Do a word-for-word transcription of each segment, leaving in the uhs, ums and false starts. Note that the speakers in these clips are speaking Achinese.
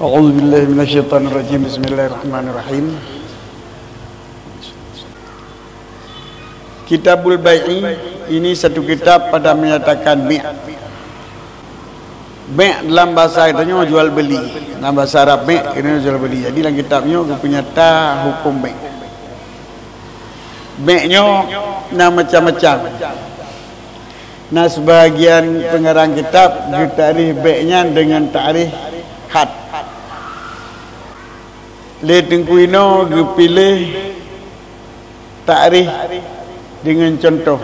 A'udzubillahi minasyaitonirrajim. Bismillahirrahmanirrahim. Kitabul Bai'i, ini satu kitab pada menyatakan bai'. Bai' dalam bahasa geutanyoe jual beli. Dalam bahasa Arab bai' keunoe jual beli. Jadi dalam kitab nyoe geupeunyata huköm bai'. Bai' nyoe na macam-macam. Na sebahagian pengarang kitab geutarikh bai' nyan deungon tarikh had. Lé Teungku inoe geupiléh tarikh deungon cuntoh.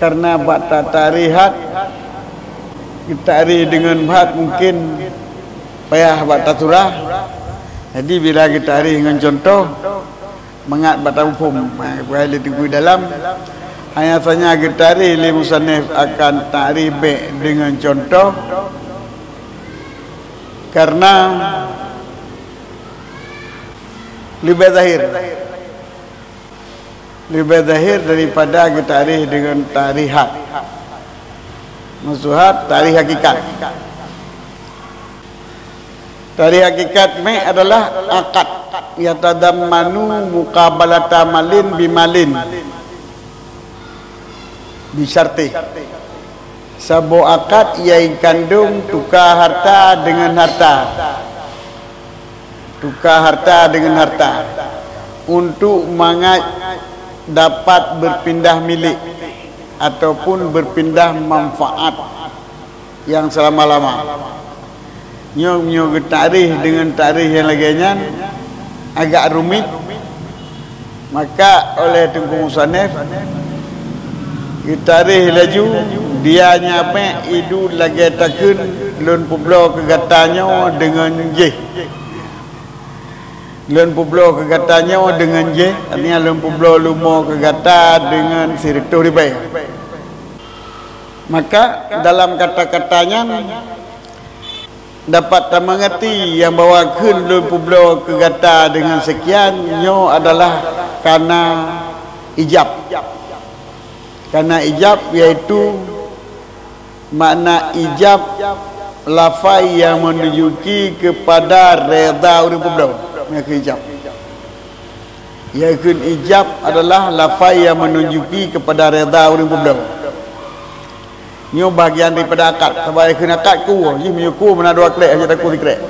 Karena bak ta-, tarikh had, geutarikh deungon had mungkin payah bak tasurah. Jadi bila geutarikh ngon cuntoh, mangat bak tamuphom, ha, bukai lé Teungku dalam. Hanya saja geutarikh lé musannif akan tarikh bai' deungon cuntoh, karena leubeh zahir. Leubeh zahir daripada geutarikh deungon tarikh had. Maksud had, tarikh hakikat. Tarikh hakikat bai' adalah akad yatadammanu muqabalata malin bimalin bisyartih. Saboh akad nyang kandong tuka harta deungon harta. Tuka harta deungon harta untuk mangat dapat berpindah milik ataupun berpindah manfaat yang selama-lama. Nyoe, nyoe geutarikh deungon tarikh nyang lagée nyan agak rumit, maka oleh Teungku Musannif geutarikh laju, dia nyan bai' iduek lagée takheun lôn peubloe keu gata nyoe deungon jih. Lôn peubloe keu gata nyoe deungon jih, artinya lôn peubloe leumo keu gata deungon sireutôh ribée. Maka dalam kata-kata nyan dapat tameungerti nyang bahwa kheun lôn peubloe keu gata deungon seukian nyoe adalah kana ijab. Kana ijab yaitu makna ijab lafai nyang meununjuki keupada reda ureuëng peubloe. Nyang keu ijab. Nyang kheun ijab adalah lafai nyang meununjuki keupada reda ureuëng peubloe. Nyoe bahagian daripada akad. Saban kheun akad kuwoe, jih meunyoe kuwoe meunan dua krek, hana takot sikrek.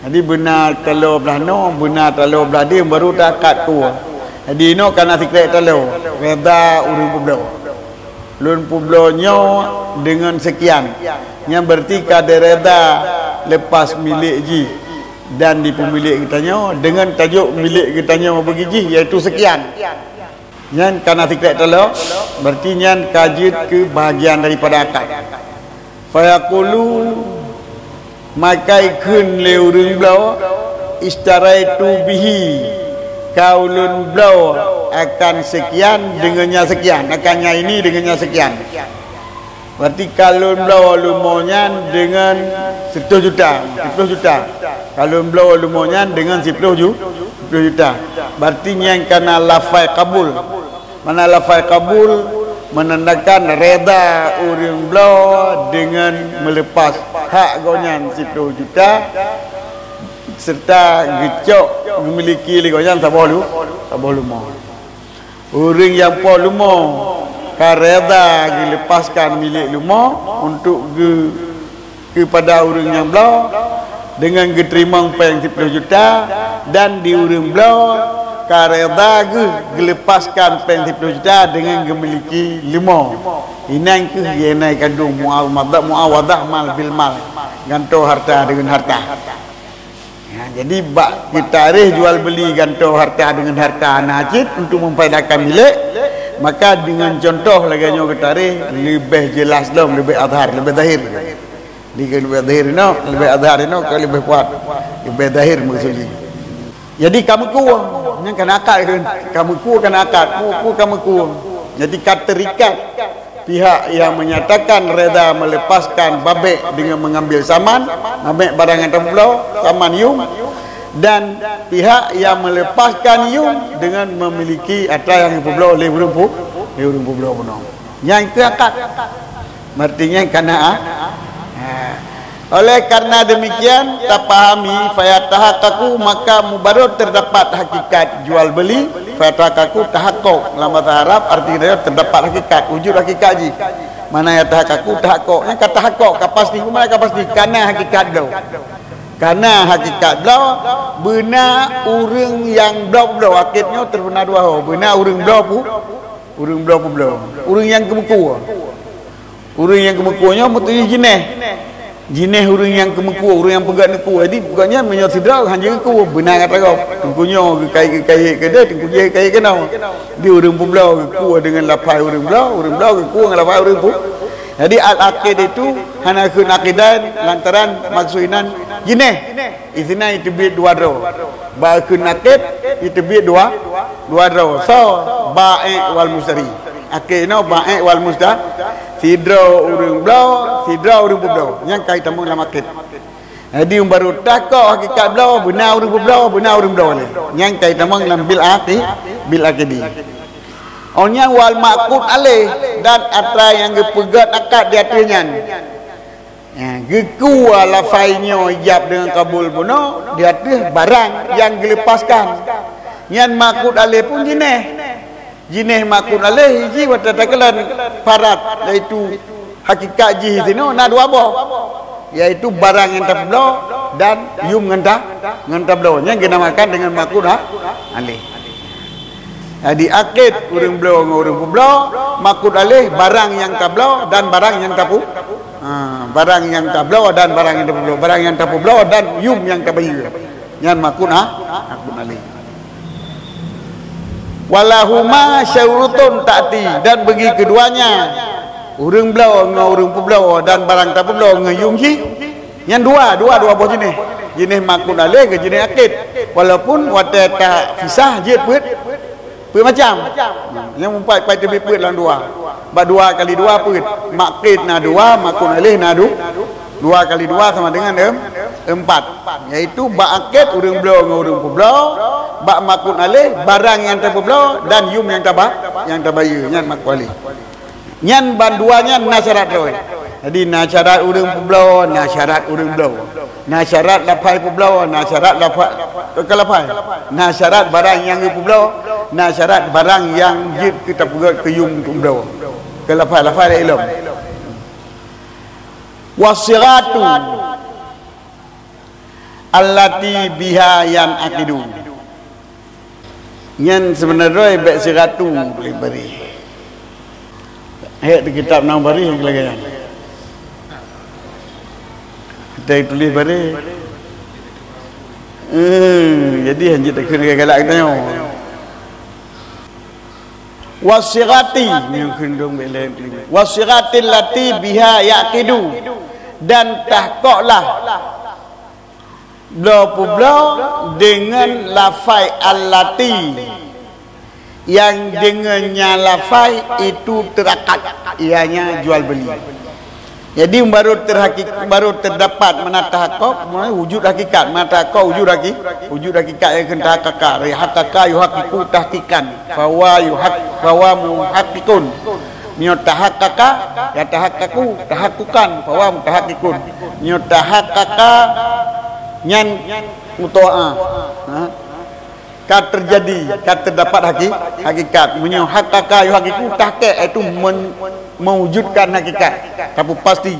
Jadi beuna taloe blah noe, beuna taloe blah deueng, baru taakad kuwoe. Jadi inoe kana sikrek taloe, reda ureuëng peubloe. Lôn peubloe nyoe deungon seukian. Nyan berarti ka direda lepas milék jih dan dipeumilek geutanyoe deungon tajok milék geutanyoe bagi jih, yaitu seukian. Nyan kana sikrek taloe, berarti nyan ka jeuet keu bahagian daripada akad. Fayaqulu, maka ikheun lé ureuëng bloe, "Isytaraitu bihi, ka ulôn bloe akan seukian deungon nyang seukian, akan nyang ini deungon nyang seukian." Berarti ka lôn bloe leumo nyan deungon siploh juta, siploh juta. Ka lôn bloe leumo nyan deungon siploh ju-, siploh juta. Berarti nyan kana lafai qabul. Mana lafai qabul menandakan reda ureuëng bloe deungon meulepas hak gobnyan siploh juta serta geucok geumiliki lé gobnyan saboh lu-, saboh leumo. Ureuëng nyang po leumo ka reda geulepaskan milék leumo untuk geu-, keupada ureuëng nyang bloe deungon geuteurimong péng siploh juta, dan di ureuëng bloe ka reda geuh geulepaskan péng siploh juta deungon geumiliki leumo. Inan kheueh inan kandung muawadah, muawadah mal bil mal, gantoe harta deungon harta. Ya, jadi bak geutarikh jual beli gantoe harta deungon harta na cit untuk memfaedahkan milék, maka deungon cuntoh lagée nyoe geutarikh leubeh jelas lom, leubeh azhar, leubeh zahir. Di leubeh zahir inoe, leubeh azhar inoe ka leubeh kuat, leubeh zahir maksud jih. Jadi ka meukueng, nyan kana akad kan? Ka meukueng kana akad, meukueng ka meukueng. Jadi ka terikat pihak yang menyatakan reda melepaskan babek dengan mengambil saman, babek barang yang terbloe, saman yum, dan pihak yang melepaskan yum dengan memiliki atra yang dipubloe oleh ureuëng pu-, oleh ureuëng publoe bunoe. Nyan keu akad. Artinya kana a-, ha. Oleh karena demikian, tapahami, fayatahaqqaqu, maka mubaroe terdapat hakikat jual beli, fayatahaqqaqu, tahaqquk, lam bahasa Arab arti dia terdapat hakikat, wujud hakikat jih. Mana ya tahaqqaqu, tahaqquk. Nyan ka tahaqquk, ka pasti, mana ka pasti? Kana hakikat bloe. Kana hakikat bloe, beuna ureuëng nyang bloe-bloe, akid nyoe teupeu na dua ho, beuna ureuëng bloe pu-, ureuëng bloe peubloe, ureuëng nyang keumeuku. Ureuëng nyang keumeuku nyoe meutuju jinéh. Jinéh ureuëng nyang keumeuku, ureuëng nyang peugét neuku. Jadi, bukan nyan meunyoe sidroe hana jeuet geuku, beuna gata gob. Teungku nyoe geukayek-geukayek keudeh, teungku jih geukayek keunoe. Di ureuëng peubloe geuku deungon lafai ureuëng bloe, ureuëng bloe geuku ngon lafai ureuëng pu-. Jadi, al-aqid itu hana kheun aqidain lantaran maksud inan jinéh. Isina iteubiet dua droe. Ba kheun akid iteubiet dua, dua droe. So, ba'i' wal mustari. Akid nyoe ba'i' wal musta-, sidroe ureuëng bloe, sidroe ureuëng peubloe. Nyan ka itamong lam akid. Jadi, baru tahaqquk hakikat bloe, beuna ureuëng peubloe, beuna ureuëng bloe lé. Nyan ka itamong lam bil aqi-, bil aqidi. Oh nyan wal ma'qud alaih, dan atra nyang geupeugét akad di ateueh nyan. Ya, geuku lafai nyoe ijab deungon kabul bunoe di ateueh barang nyang geuleupaskan. Nyan ma'qud alaih pun jinéh. Jinéh ma'qud alaih jih watée takalon parat, yaitu hakikat jih sinoe na dua boh, yaitu barang nyang tapeubloe dan yum ngon ta-, ngon tabloe. Nyan geunamakan deungon ma'qud a-, alaih. Jadi, akid ureuëng bloe ngon ureuëng peubloe, ma'qud alaih barang nyang tabloe dan barang nyang tapu-, ha, barang nyang tabloe dan barang nyang tapeubloe, barang nyang tapeubloe dan yum nyang tabayeue. Nyan ma'qud a-, ma'qud alaih. Walahuma syurutun ta'ti, dan bagi keduanya, ureuëng bloe ngon ureuëng peubloe dan barang tapeubloe ngon yum jih, nyan dua, dua, dua boh jinéh. Jinéh ma'qud alaih ngon jinéh akid. Walaupun watée tapisah jeuet peuet, peuet macam. Nyang meupat pai teubiet peuet lam dua. Bak dua kali dua peuet. Ma'qid na dua, ma'qud alaih na du-, dua kali dua sama dengan em-, empat. Yaitu bak akid ureuëng bloe ngon ureuëng peubloe, bak ma'qud alaih barang nyang tapeubloe dan yum nyang taba-, nyang tabayeue, nyan ma'qud alaih. Nyan bandua nyan na syarat droe. Jadi, na syarat ureuëng peubloe, na syarat ureuëng bloe. Na syarat lafai peubloe, na syarat lafai, keu lafai. Na syarat barang nyang geupeubloe, na syarat barang nyang jeuet keu tapeugét keu yum peubloe. Keu lafai-lafai lé ilom. Wasighatu allati biha yan'aqidu. Nyan seubeuna droe bék sighatu tuléh baréh. Hék di kitab nyang baréh nyang lagée nyan. Kita tuléh baréh. Eh, jadi hanjeuet takheun galak-galak geutanyoe. Wasighati, nyang kheun dong bék lé. Wasighati lati biha yaqidu, dan tahkoklah bloe peubloe deungon lafai allati, nyang deungon nyan lafai itu teurakad, ianya jual beli. Jadi, baru terhakik-, baru terdapat mana tahakkok, mana wujud hakikat, mana tahakkok wujud haki-, wujud hakikat nyang kheun tahakkaka, hakkaka yuhakkiku tahkikan, fahuwa yuhak-, fahuwa muhakkiqun. Nyoe tahakkaka, ya tahakkaku, tahakkukan, fahuwa mutahakkiqun. Nyoe tahakkaka nyan mutoa. Ha? Ka teujadi, ka teudapat haki-, hakikat. Meunyoe hakkaka yuhakkiku tahkik, yaitu men-, mewujudkan hakikat. Tapeupasti.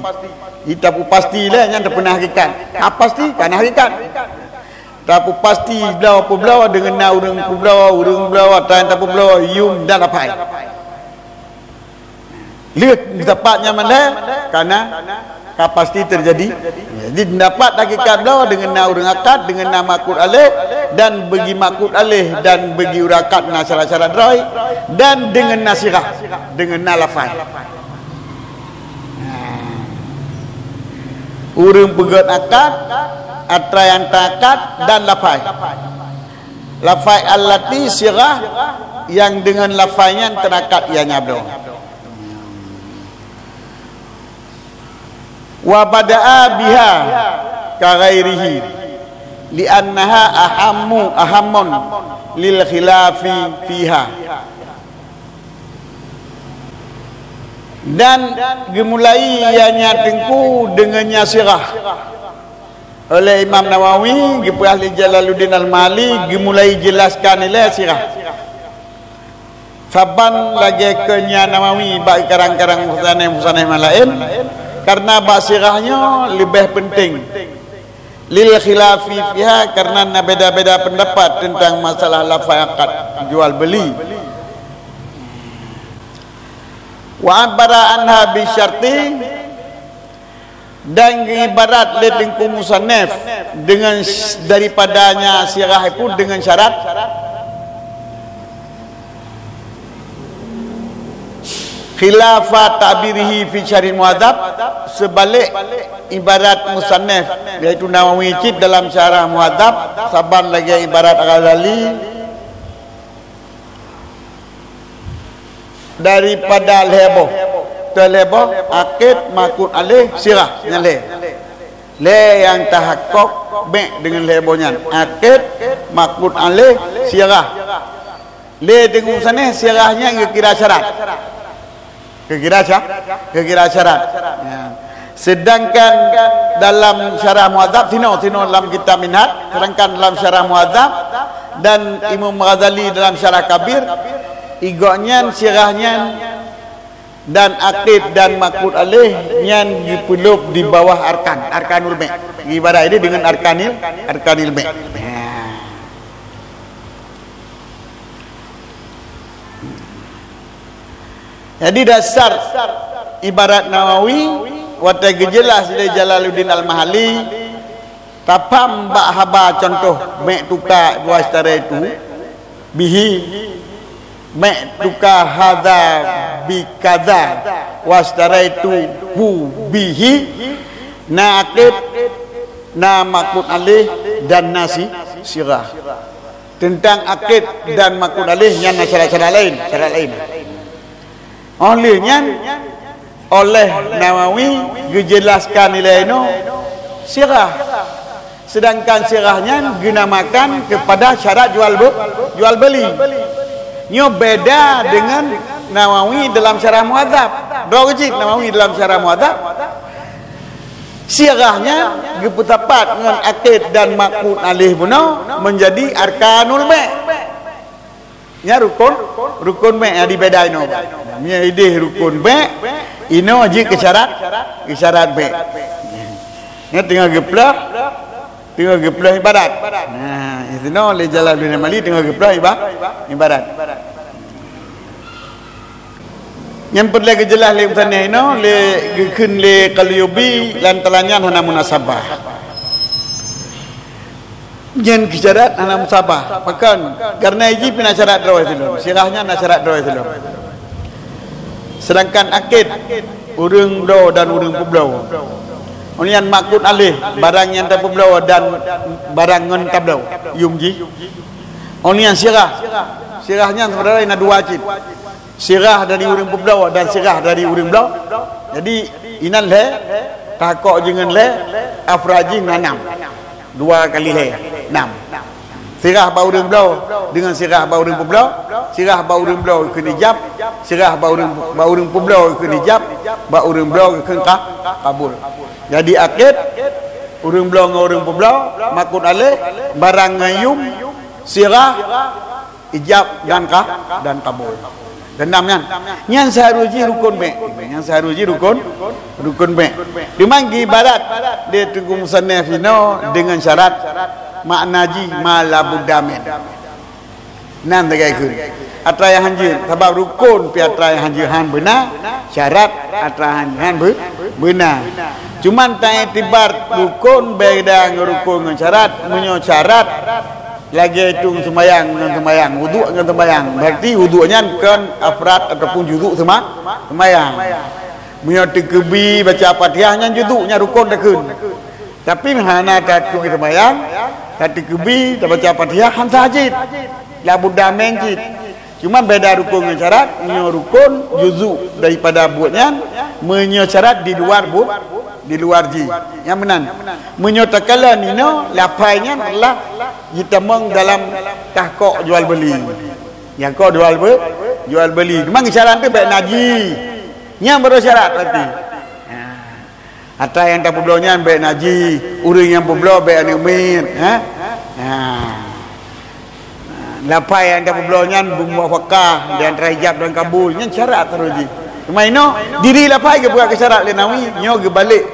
Ji tapeupasti lé nyan tapeuna hakikat. Ka pasti, ka na hakikat. Tapeupasti bloe peubloe deungon na ureuëng peubloe, ureuëng bloe, atra nyang tapeubloe, yum dan lafai. Lheueh meusapat nyan mandai, kana ka pasti teujadi. Jadi, dapat hakikat bloe deungon na ureuëng akad, deungon na ma'qud alaih, dan bagi ma'qud alaih dan bagi ureuëng akad na syarat-syarat droe, dan deungon na sighah, deungon na lafai. Ureuëng peugét akad, atra nyang taakad, dan lafai. Lafai allati sighah nyang deungon lafai nyan teurakad ianya bloe. Wa bada'a biha ka ghairihi, li'annaha ahammu, ahammun lil khilafi fiha. Dan geumulai nya teungku deungon nya sirah. Oleh Imam Nawawi, geupeugah lé Jalaluddin Al-Mahalli, geumulai jelaskan ilée sirah. Saban lagée keu nya Nawawi bak karang-karang musanif-musanif nyang laén, karna bak sirah nyoe leubeh peunteng. Lil khilafi fiha, karna na beda-beda peundapat teuntang masalah lafaz akad jual beuli. Wa abbara anha bi syarti, dan geuibarat lé teungku musanif deungon s-, daripada nya sirah itu deungon syarat. Khilafa ta'birihi fi syarhil muhadzab, seubalik ibarat musanif, yaitu Nawawi cit dalam syarah muhadzab, saban lagée ibarat Ghazali daripada lhée boh. Teu lhée boh, akid, makut alaih, sirah, nyan lhée. Lhée nyang tahakkok bék deungon lhée boh nyan, akid, makut alaih, sirah. Lé teungku musanif sirah nyan geukira syarat. Geukira sya-, geukira syarat. Ya. Sedangkan dalam syarah muhadzab, sinoe, sinoe dalam kitab Minhaj, sedangkan dalam syarah muhadzab dan Imam Ghazali dalam syarah Kabir, igok nyan sirah nyan dan akid dan makut alaih nyan geupeulop di bawah arkan, arkanul bai'. Ibarat ini dengan arkanil, arkanil bai'. Ha. Jadi dasar ibarat Nawawi watée geujeulaih lé Jalaluddin Al-Mahalli, tapham bak haba contoh, bék tuka wastaraitu bihi, bék tuka hadza bi kadza wastaraitu hu bihi, na akid, na makut alaih, dan na si-, sirah. Teuntang akid dan makut alaih nyan na syarat-syarat laén, syarat laén. Óh lheueh nyan, oleh Nawawi geujelaskan ilée inoe sirah. Sedangkan sirah nyan geunamakan keupada syarat jual be-, jual beuli. Nyoe beda deungon Nawawi dalam syarah muhadzab. Droe cit Nawawi dalam syarah muhadzab. Sirah nyan geupeusapat ngon akid dan makut alaih bunoe meunjadi arkanul bai'. Nyan rukun, rukun bai' nyang dibeda inoe. Nyan ideh rukun bai', inoe jeuet keu syarat, keu syarat bai'. Nyan teungoh geupeuleueh, teungoh geupeuleueh ibarat. Nah, sinoe lé Jalaluddin Al-Mahalli teungoh geupeuleueh iba-, ibarat. Nyang peureulée geujeulaih lé musanif inoe, lé geukheun lé Qalyubi, lantaran nyan hana munasabah. Nyan keu syarat hana munasabah. Pakon? Karna jih pih na syarat droe siluem. Sirah nyan na syarat droe siluem. Sedangkan akid, ureuëng bloe dan ureuëng peubloe. Óh nyan makut alaih, barang nyang tapeubloe dan barang ngon tabloe. Yum jih. Óh nyan sirah. Sirah nyan sebenarnya na dua cit. Sirah dari ureuëng peubloe dan sirah dari ureuëng bloe. Jadi, inan lhée, tahakok jih ngon lhée, afrad jih na nam. Dua kali lhée, nam. Sirah bak ureuëng bloe deungon sirah bak ureuëng peubloe, sirah bak ureuëng bloe geukheun ijab, sirah bak ureuëng, bak ureuëng peubloe geukheun ijab, bak ureuëng bloe geukheun ka-, kabul. Jadi, akid, ureuëng bloe ngon ureuëng peubloe, makut alaih, barang ngon yum, sirah, ijab dan ka-, dan kabul. Geunam nyan. Nyan seuharus jih rukun bai'. Nyan seuharus jih rukun, rukun bai'. Teuma geuibarat lé teungku musanif inoe deungon syarat, makna jih ma la budda min. Nan sagai kheun. Atra nyang hanjeuet, sabab rukun pih atra nyang hanjeuet han beuna, syarat atra hanjeuet han beu-, beuna. Cuman taiktibar rukun beda ngon rukun ngon syarat, meunyoe syarat lagée tueng seumayang ngon seumayang, wuduk ngon seumayang. Berarti wuduk nyan kon afrad ataupun juzuk seuma-, seumayang. Meunyoe teukeubi baca Fatihah nyan juzuk, nyan rukon takheun. Tapi hana taturi seumayang, tateukeubi tabaca Fatihah han sah cit. Labudda min cit. Cuma beda rukon ngon syarat, meunyoe rukon juzuk daripada buet nyan, meunyoe syarat di luar bu-, di luar jih. Nyang meunan. Meunyoe takalon inoe, lafai nyan adalah jitamong dalam tahkok jual beuli. Nyang kok jual be-, jual beuli. Memang isyarat tu baik naji. Nyan baru syarat berarti. Ha. Atra nyang tapeubloe nyan bék najih, ureuëng nyang peubloe bék aneuk miet, ha? Ha. Lafai nyang tapeubloe nyan beumuwafakah di antara ijab dan kabul, nyan syarat taroji. Cuma inoe diri lafai geupeugah keu syarat lé Nawawi, nyoe geubalek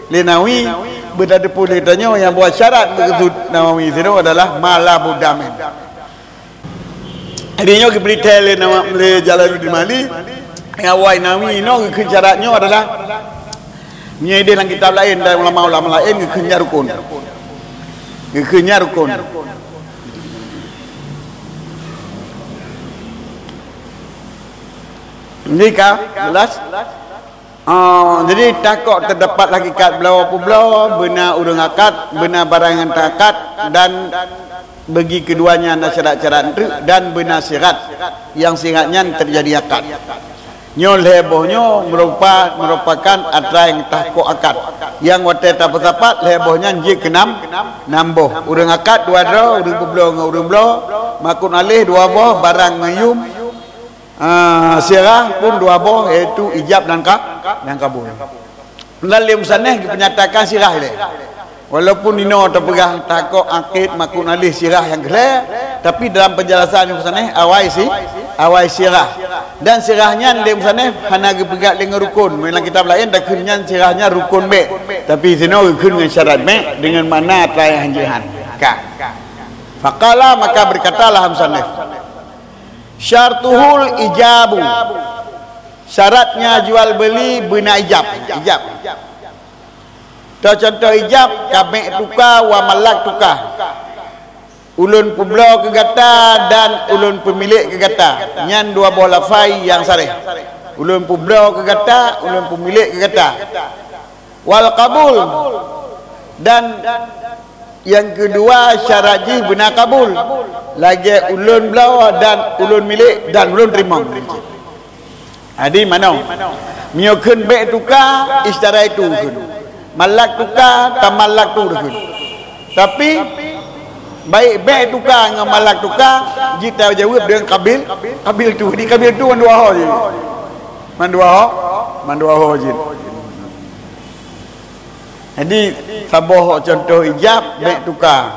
lé Nawawi, beutateupeu lé tanyoe nyang buat syarat meukeusud Nawawi sinoe adalah ma la budda min. Jadi nyoe geubri thèe lé Nawa-, lé Jalaluddin Mahalli, nyang awai Nawawi inoe geukheun syarat nyoe adalah, meunyoe idéh lam kitab laén dan ulama-ulama laén geukheun nyan rukun. Geukheun nyan rukun. Jadi ka jelas? Ah, jadi takok teudapat hakikat bloe peubloe, beuna ureuëng akad, beuna barang nyang teuakad, dan bagi keduanya na syarat-syarat teuk, dan beuna sirat, nyang sirat nyan teujadi akad. Nyoe lhée boh nyoe meurupa-, meurupakan atra nyang takok akad. Nyang watée tapeusapat lhée boh nyan jeuet keu nam, nam boh. Ureuëng akad dua droe, ureuëng peubloe ngon ureuëng bloe, makut aléh dua boh, barang ngon yum, Ah, sirah pun dua boh, yaitu ijab dan ka-, dan kabul. Dan lé musannif geupeunyatakan sirah ilée. Walaupun inoe teupeugah takok akad makut aléh sirah nyang keu lhée, tapi dalam penjelasan musannif awai si-, awai sirah. Dan sirah nyan lé musannif hana geupeugah lé ngon rukun. Meunyoe lam kitab laén takheun nyan sirah nyan rukun bék. Tapi sinoe geukheun ngon syarat bék dengan makna atra nyang hanjeuet han. Ka. Faqala, maka berkatalah musannif. Syartuhul ijabu. Syaratnya jual beli beuna ijab. Ijab. Teucontoh ijab, ka bék tuka wa malak tuka. Ulôn peubloe keu gata dan ulôn peumilék keu gata. Nyan dua boh lafai nyang saréh. Ulôn peubloe keu gata, ulôn peumilék keu gata. Wal qabul, dan nyang keudua syarat jih beuna kabul. Lagée ulôn bloe dan ulôn milék dan ulôn teurimong. Jadi manoe? Meunyoe kheun bék tuka, isytaraitu kheun. Malak tuka, tamallaktu kheun. Tapi baik bék tuka ngon malak tuka, jeuet tajaweueb deungon qabil, qabiltu. Jadi qabiltu mandua ho jih. Mandua ho, mandua ho jih. Jadi saboh contoh ijab bék tuka.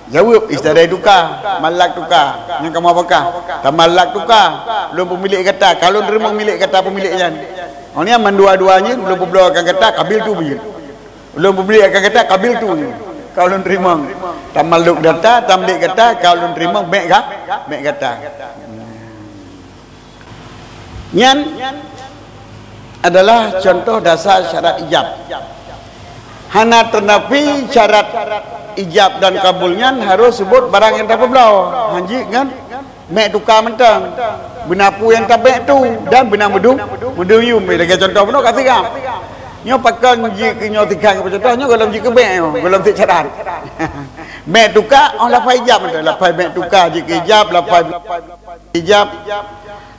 Jaweueb, isytarai tuka, malak tuka. Nyang kamoe apakah? Tamallak tuka. Lôn peumilék gata, ka lôn teurimong milék gata peumilék nyan. Oh nyan mandua-dua nyan lôn peubloe keu gata, qabiltu beuet. Lôn peumilék keu gata, qabiltu. Ka lôn teurimong. Tamalluk gata, tamlék gata, ka lôn teurimong bék ga-, bék gata. Nyan adalah contoh dasar syarat ijab. Hana teunafi syarat ijab dan kabul nyan harus seubot barang nyang tapeubloe. Hanjeuet ngon bék tuka mantong. Beuna peue nyang tabék tu dan beuna meudum, meudum yum. Lagée contoh bunoe ka sigam. Nyoe pakon jeuet keu nyoe tikhan keu contoh nyoe gohlom jeuet keu bék nyoe, gohlom cit syarat. Bék tuka, oh lafai ijab mantong. Lafai bék tuka jeuet keu ijab, lafai ijab,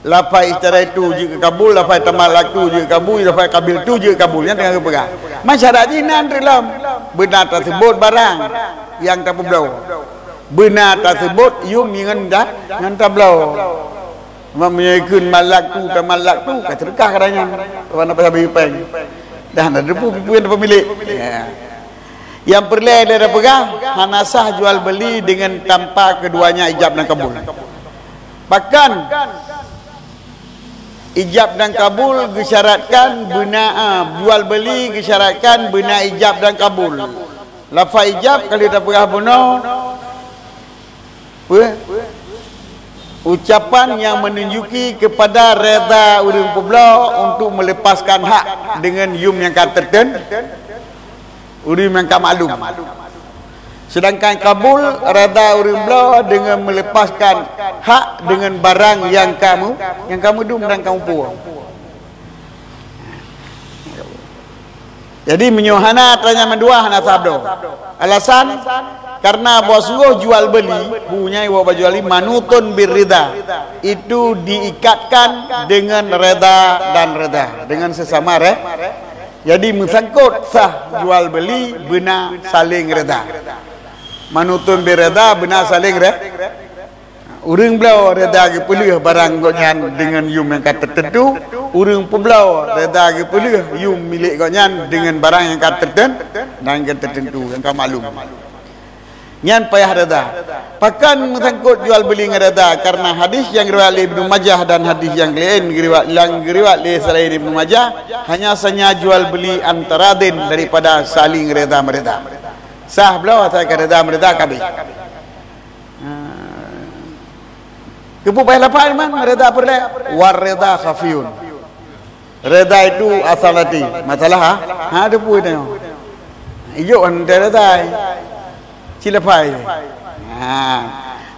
lafai isytaraitu jeuet keu kabul, lafai tamallaktu jeuet keu kabul, lafai qabiltu jeuet keu kabul. Nyan teungoh geupeugah. Man syarat jih nan treuk lom. Beuna taseubot barang nyang tapeubloe. Beuna taseubot yum ngon ta-, ngon tabloe. Meunyoe ikheun malaktu, tamallaktu, ka teureukah kadang nyan. Wan apa sabe péng. Dah na debu pimpin pemilik. Ya. Nyang peureulée lé tapeugah, hana sah jual beli dengan tanpa keduanya ijab dan kabul. Bahkan ijab dan kabul geusyaratkan beuna, ah, jual beli geusyaratkan beuna ijab dan kabul. Lafai ijab ka lheueh tapeugah bunoe, peue? Ucapan yang menunjuki kepada reda ureuëng peubloe untuk melepaskan hak dengan yum nyang ka teuten, ureuëng nyang ka maklum. Sedangkan kabul, reda ureuëng bloe dengan melepaskan hak dengan barang nyang ka meu-, nyang ka meudum dan ka muphom. Jadi meunyoe hana, atra nyan mandua hana sah bloe. Alasan, karena bahwa suruh jual beli, bunyai wa jual beli manutun bir rida. Itu diikatkan dengan reda dan reda, dengan sesama re-, Jadi meusangkot sah jual beli beuna saléng reda. Manutun bir reda beuna saléng re-, Ureuëng bloe reda geupeulheueh barang gobnyan deungon yum nyang ka teuteuntu, ureuëng peubloe reda geupeulheueh yum milék gobnyan deungon barang nyang ka teuteun-, nyang ka teuteuntu, nyang ka maklum. Nyan payah reda. Pakon meusangkot jual beuli ngon reda? Karena hadis nyang riwayat lé Ibnu Majah dan hadis nyang laén geriwayat, nyang geriwayat lé selain Ibnu Majah, hanya sanya jual beuli antara din daripada saling reda mereda. Sah bloe asai ka reda mereda ka abéh. Ha. Keupeue payah lafai man, reda peureulée? War reda khafiyun. Reda itu asal hati. Masalah ha? Ha, teupeue tanyoe. Ijok hana reda. Ci lafai. Ha.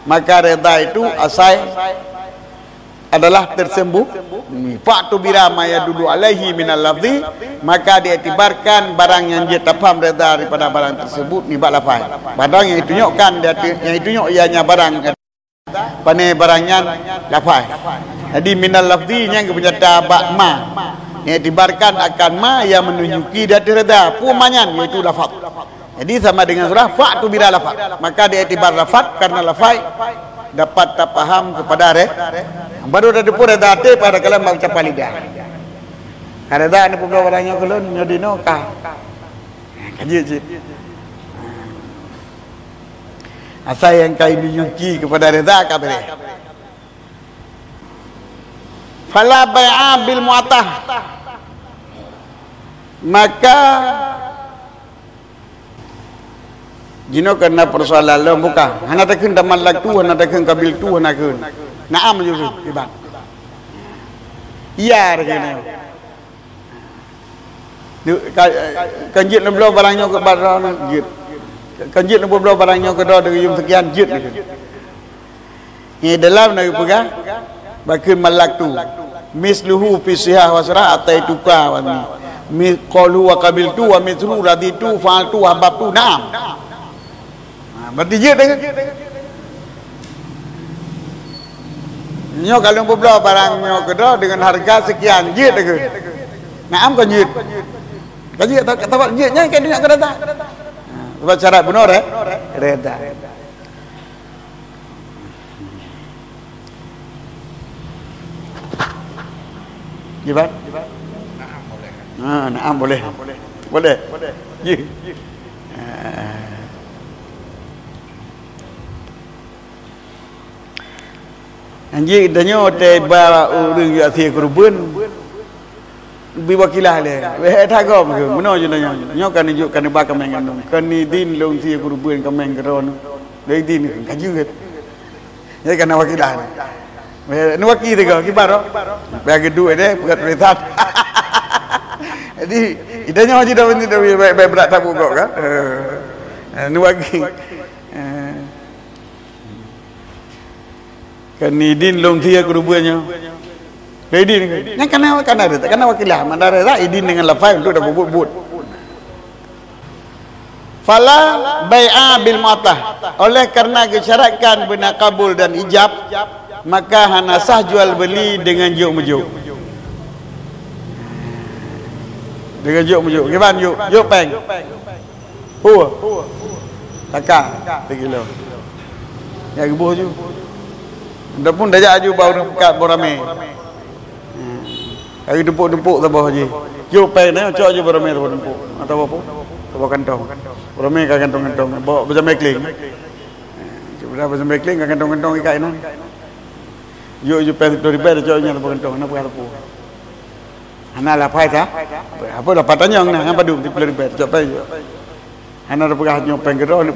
Maka reda itu asai adalah tersembunyi. Fa'tubira ma yadullu alaihi minal lafzi, maka diiktibarkan barang nyang jeuet tapaham reda daripada barang tersebut nibak lafai. Padahai nyang itunyokkan, nyang itunyok ianya barang Pane barang nyan lafai. Jadi minal lafzi nyang geupeunyata bak ma. Diiktibarkan akan ma nyang menunjuki di ateueh reda. Peue ma nyan? Yaitu lafaz. Jadi sama dengan surah fa'tubira lafaz. Maka diiktibar lafaz karena lafai dapat tapaham kepada re-, baru tateupeue reda até pada kalam bak ucapan lidah. Ka reda neupeubloe barang nyoe keu lôn, nyoe dinoe ka. Ka jeuet cit. Asai nyang ka ditunjuki kepada reda ka abéh. Fala bai'a bil mu'tah. Maka jinoe keunan persoalan lom bukan. Hana takheun tamallaktu, hana takheun qabiltu, hana kheun. Na'am ju kheun, iban. Iya takheun nyoe. Ka, ka jeuet neubloe barang nyoe keu droeneuh, jeuet. Ka jeuet neubloe barang nyoe keu droeneuh deungon yum sekian, jeuet. Nyan dalam na geupeugah, bakheun mallaktu. Misluhu fi sihah wa surah ataituka wa mi. Mi-, qalu wa qabiltu wa mithlu raditu fa'altu wa ahbabtu. Naam. Ha, berarti jeuet takheun. Nyoe ka lôn peubloe barang nyoe keu droe deungon hareuga sekian, jeuet takheun. Naam kon jeuet. Ka jeuet, ta-, ta-, jeuet nyan ka jeuet keu reda. Ha, sebab syarat bunoe re-, reda. Jibat? Ha, naam boleh. Boleh. Boleh. Jeuet. Ha. Anjing tanyoe teuba ureuëng jak sie keureubeuen, bi wakilah lé. Wéh, that gob keuh, meunoe jih tanyoe. Nyoe ka neujok ka neuba kaméng keu lôn. Kon idin lôn sie keureubeuen kaméng keu droeneuh. Lôn idin keuh, ka jeuet. Jadi ka na wakilah nyoe. Wéh, neuwaki sigoe, kiban roh. Bèk geuduek deh, peugah tulisan. Jadi, i tanyoe jih dah, dah, dah, bèk, bèk brat that bugok kan. Eh, neuwaki. Eh. Kon idin lôn sie keureubeuen nyoe. Kon idin. Nyan kana, kana reda, kana wakilah. Mada reda idin deungon lafai untuk tapeubuet-buet. Fala bai'a bil mu'tah. Oleh karena geusyaratkan beuna kabul dan ijab, maka hana sah jual beuli deungon jok meujok. Deungon jok meujok. Kiban jok, jok péng. Huh. Taka, sikilo. Nyak geuboh ju. Ataupun tajak aju bak ureuëng peukat boh ramé. Hmm. Ka geutumpôk-tumpôk saboh jih. Jok péng nyan, cok aju boh ramé saboh tumpôk. Atawa apa? Saboh kantong. Boh ramé ka kantong-kantong. Bawa beujamé kling. Hmm. Cok beudah beujamé kling ka kantong-kantong ikat inan. Jok ju péng siplôh ribèe, cok nyan saboh kantong. Hana peugah sapeue. Hana lafai sa? Apa lafai tanyong na? Nyan padum siplôh ribèe, cok péng jok. Hana tapeugah nyoe péng keudroe,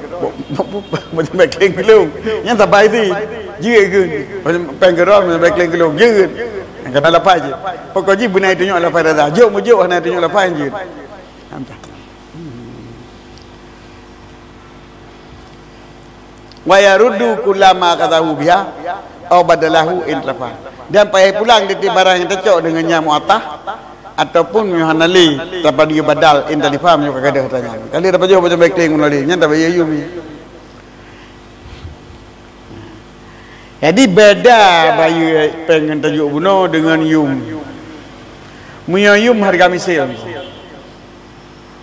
macam bèk kléng keulông. Nyan sabai si. Jeuet keuh. Péng keudroe, macam bèk kléng keulông. Jeuet. Nyang kana lafai jih. Pokok jih beuna itunyok lafai reda. Jok meujok hana itunyok lafai jeuet. Wa yaruddu kullama akhadhahu biha au badalahu in talafa. Dan payah pulang tiep-tiep barang nyang tacok deungon nyang mu'tah ataupun meunyoe hana lé, tapadum badal in talafa meunyoe ka gadôh tanyan. Kali tapajoh macam bèk kléng meunalé, nyan tabayeue yum. Jadi beda bayeue péng ngon tajok bunoe deungon yum. Meunyoe yum hareuga misil.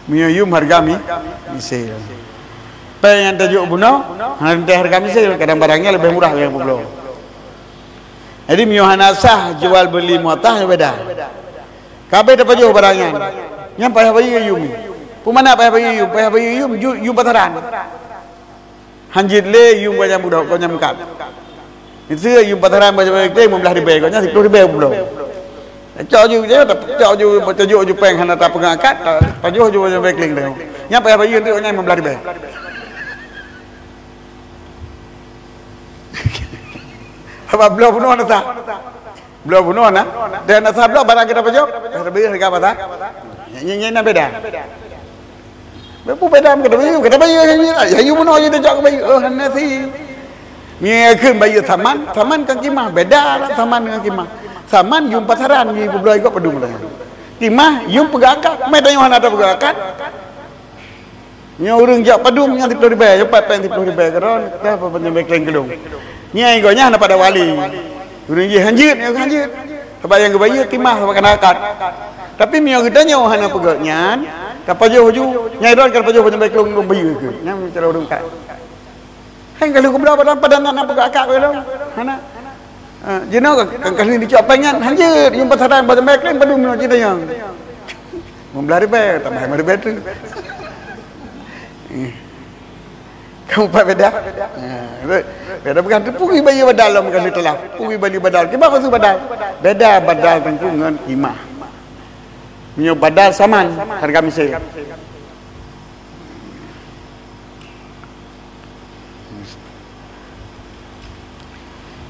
Meunyoe yum hareuga mi-, misil. Péng nyang tajok bunoe, hana teuntèe hareuga misil, kadang barang nyan leubeh murah dari nyang peubloe. Jadi meunyoe hana sah jual beuli muathah, nyoe beda. Ka abéh tapajoh barang nyan. Nyan payah bayeue yum. Peue makna payah bayeue yum? Payah bayeue yum, ju-, yum pasaran. Han jeuet lé yum gobnyan budok, gobnyan meukat. Miseue yum pasaran bak jameun kleng limong blaih ribèe, gobnyan siplôh ribèe pulo. Cok ju, cok ju, cok ju péng hana tapeugah akad, ta-, tapajoh ju bak jameun kleng teuh. Nyan payah bayeue teuk gobnyan limong blaih ribèe. Sabab bloe bunoe na sah. Bloe bunoe na. Dan na sah bloe barang kita pajoh. Tapi harga apa tak? Nyan, nyan, nyan beda. Beda, beda, kata bayu, kata bayu, ya, yu bunoe yu tejak ke bayu. Oh, hana si. Ni kheun bayu saman, saman kan kimah. Beda lah saman dengan kimah. Saman yum pasaran, ni peubloe got padum lah. Kimah yum peugah akad, mai tanyoe hana tapeugah akad. Nyoe ureueng jak padum nyang siplôh ribèe, nyoe pat péng siplôh ribèe keudroe, dah peunyambe kleng keudong. Nyan igoe nyan hana pada wali. Ureueng jih hanjeuet, nyoe hanjeuet. Sabab nyang geubayeue kimah, sabab kana akad. Tapi meunyoe geutanyoe hana peugah nyan, tapajoh ju, nyang droe ka tapajoh peunyambe kleng keudong bayeue keu. Nyan cara ureueng kat. Hai, ka lheueh kubloe padang-padang na peugah akad wéh lom. Hana. Ha, jinoe ka, ka, ka lheueh dicok péng nyan, hanjeuet, yum pasaran bak jameun kleng padum nyoe cit nyan. Limong blaih ribèe, tambah limong ribèe tu. Eh. Kamu pat beda? Ha, beda bukan tu, pugui bayeue badal lom ka lheueh telah. Pugui bayeue badal. Kiban maksud badal? Beda badal teungku ngon kimah. Meunyoe badal saman, harga misil.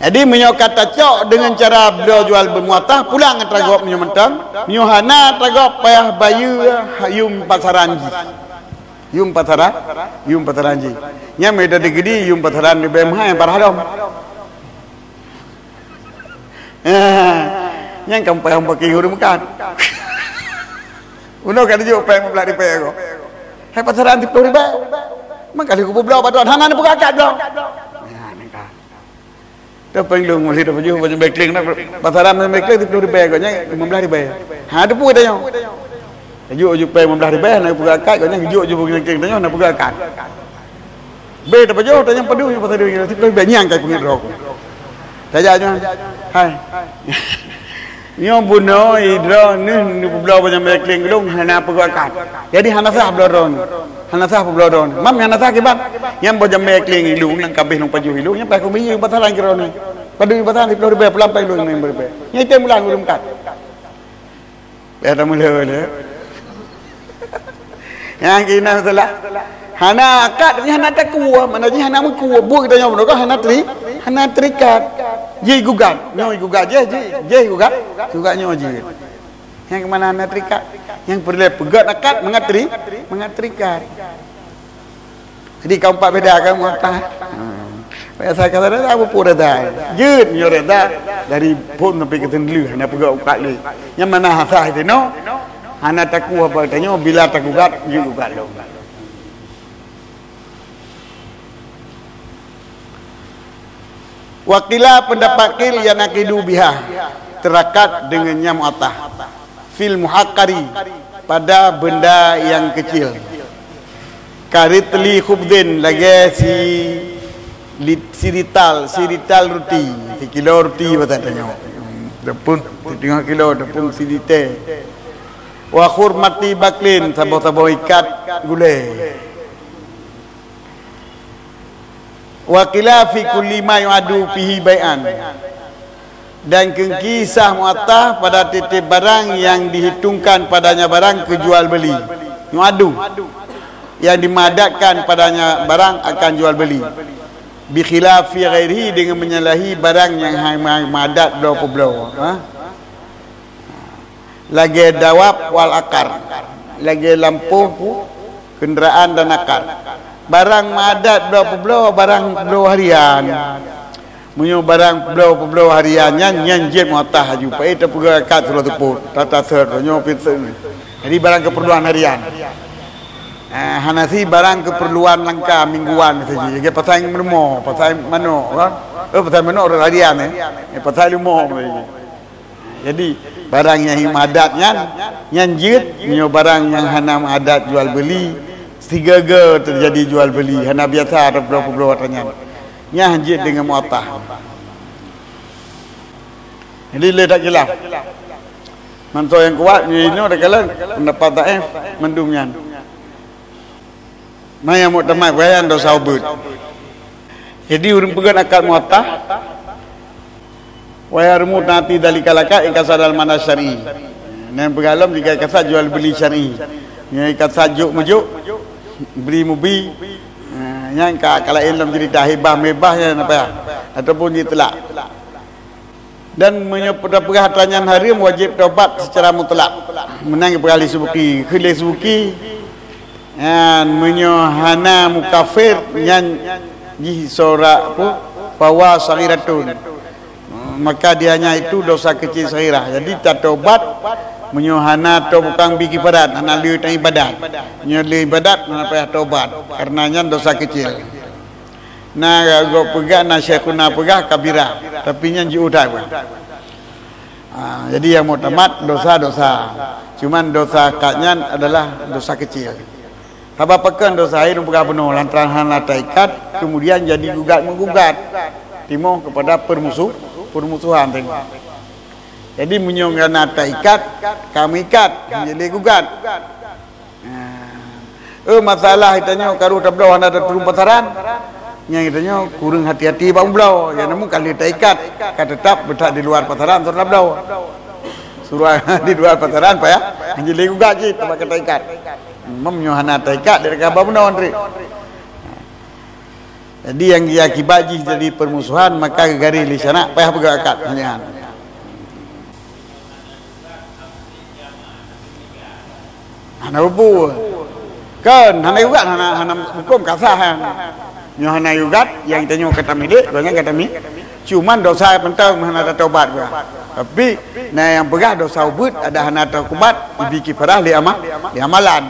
Jadi, meunyoe ka tacok deungon cara bloe jual beumuathah, pulang atra gob meunyoe mantong. Meunyoe hana atra gob, payah bayeue yum pasaran jih. Yum pasaran, yum pasaran jih. Nyan meunyoe teukeudi yum pasaran leubeh meuhai parah lom. Nyan kan payah pakai ureueng meukat. Unoe ka dijok péng limong blaih ribèe ko. Hai pasaran siplôh ribèe. Maka lheueh kubloe bak droe, hana neupeugah akad droe. Nyan ka. Teuh péng lôn meusi tapajoh bak jameun kleng na, pasaran jameun kleng siplôh ribèe ko, nyan limong blaih ribèe. Ha, teupeu tanyoe. Jok ju péng limong blaih ribèe, na peugah akad, gobnyan jok ju bak jameun kleng tanyoe, na peugah akad. Bèk tapajoh, tanyong padum ju pasai dua, siplôh ribèe nyang kai peungét droe ku. Tajak nyoe. Hai. Nyoe bunoe droeneuh neupubloe bak jameun kleng keudong hana peugah akad. Jadi hana sah bloe droeneuh. Hana sah peubloe droeneuh. Mam hana sah kiban. Nyang bak jameun kleng ilôn, nyang ka abéh lôn pajoh ilôn, nyang paih kubayeue pasaran keu droeneuh. Padum pasaran siplôh ribèe, pulang péng lôn limong ribèe. Nyan item pulang ureueng meukat. Payah tamulai lé. Nyang keunan masalah. Hana akad, tapi hana takue, makna jih hana meukue. Buet geutanyoe bunoe kan hana teri-, hana terikat. Jih gugat, nyoe gugat jih, jih, jih gugat, gugat nyoe jih. Nyang keunan hana terikat. Nyang peureulèe peugöt akad mangat teri-, mangat terikat. Jadi ka umpat beda kan muathah. Ha. Biasa kata reda, apa pun reda. Jeuet nyoe reda dari phôn sampai ke sendiri, hana peugah ukat lé. Nyang mana hana sah sinoe, hana takue apa tanyoe, bila tagugat, jeuet gugat lom. Wa qila, pendapat qil, yanaqidu biha, terakat dengan nyang muathah. Fil muhaqqari, pada benda yang kecil. Karitli khubzin, lagèe si li-, sirital, sirital ruti, sikilo ruti bahasa tanyoe. Ataupun siteungoh kilo, ataupun silitèe. Wa khurmati baklin, saboh-saboh ikat gulèe. Wa qila fi kulli ma yu'addu fihi bai'an. Dan keungki sah muathah pada tiep-tiep barang yang dihitungkan padanya barang keu jual beuli. Yu'addu. Yang dimadatkan padanya barang akan jual beuli. Bi khilafi ghairihi, dengan menyalahi barang yang hai ma-, madat bloe peubloe. Ha? Lagèe dawab wal aqar, lagèe lampôh, keundaraan dan akar. Barang madat bloe peubloe, barang bloe harian. Meunyoe barang bloe peubloe harian nyan, nyan jeuet muathah laju. Paét tapeugöt akad surat teupôt, tata seurat, nyoe pih seurat. Jadi barang keperluan harian. Eh, hana si barang keperluan langka mingguan saja. Lagèe pasai leumo, pasai manok, kan? Eh, pasai manok harian, eh. Eh, pasai leumo saja. Jadi, barang nyang madat nyan, nyan jeuet, meunyoe barang nyang hana madat jual beuli, sigoe-goe teujadi jual beuli, hana biasa ata bloe-bloe ata nyan. Nyan jeuet deungon muathah. Jadi lé that khilaf. Mantong nyang kuat nyoe inoe takalon pendapat dhaif mandum nyan. Maya muktamad wayan dosa ubeut. Jadi ureuëng peugét akad muattah, waya rumu tati dalika laka in kasad al mana syar'i. Nyan peugah lom jika kasad jual beli syar'i. Nyan kasad juk meujok, beli mubi. Nyan ka kalain lom cerita hibah mebah nyan apa ya? Ataupun jitlak. Dan meunyoe peugah atra nyan hareuem, wajéb tobat seucara mutlak. Meunan geupeugah lé Subki, kheun lé Subki, nyan meunyoe hana mukafir, nyan jih sora apa? Fawa saghiratun. Maka dianya itu dosa kecil saghirah. Jadi tatobat meunyoe hana to bukang bi kifarat, hana lé taibadat. Meunyoe lé ibadat, hana payah tobat, karena nyan dosa kecil. Na gob peugah, na Syekhuna peugah kabira, tapi nyan jiôh that. Ha, jadi yang muktamad dosa-dosa. Cuman dosa kat nyan adalah dosa kecil. Sabab pakon dosa hai peugah bunoe lantaran hana taikat, kemudian jadi gugat menggugat. Timoh kepada permusuh, permusuhan timoh. Jadi meunyoe hana taikat, kamu ikat, jadi gugat. Eh, masalah geutanyoe karu tabloe hana tatulông pasaran. Nyang geutanyoe kureueng hati-hati bak mubloe. Ya namun ka lheueh taikat, ka teutap beutak di luar pasaran, suruh tabloe. Suruh di luar pasaran payah, jadi gugat cit, teuma ka taikat. Meunyoe hana taikat, dia ka ba bunoe. Jadi yang akibat jih jadi permusuhan, maka geugaréh lé syarak payah peugah akad. Hanya Hana bubu. Kan hana yugat, hana, hana hukum kasah kan. Nyoe hana yugat, yang tanyoe kata milik, banyak kata mi. Cuman dosa yang pentang hana ada tobat gua. Tapi na yang peugah dosa ubeut ada hana taubat, ibi kifarah li amal, li amalan.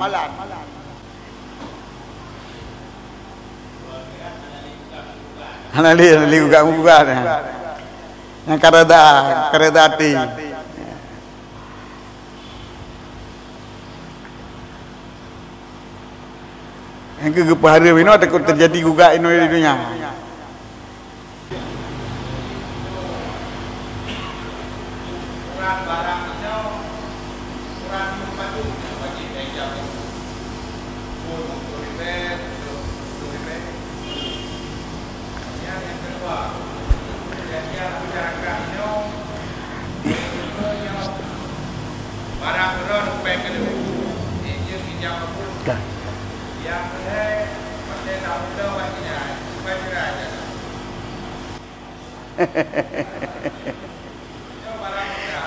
Hana li, hana li gugat-gugat. Yang kareda, kareda hati. Nyang keu geupeuhareuem inoe takot teujadi gugat inoe di donya.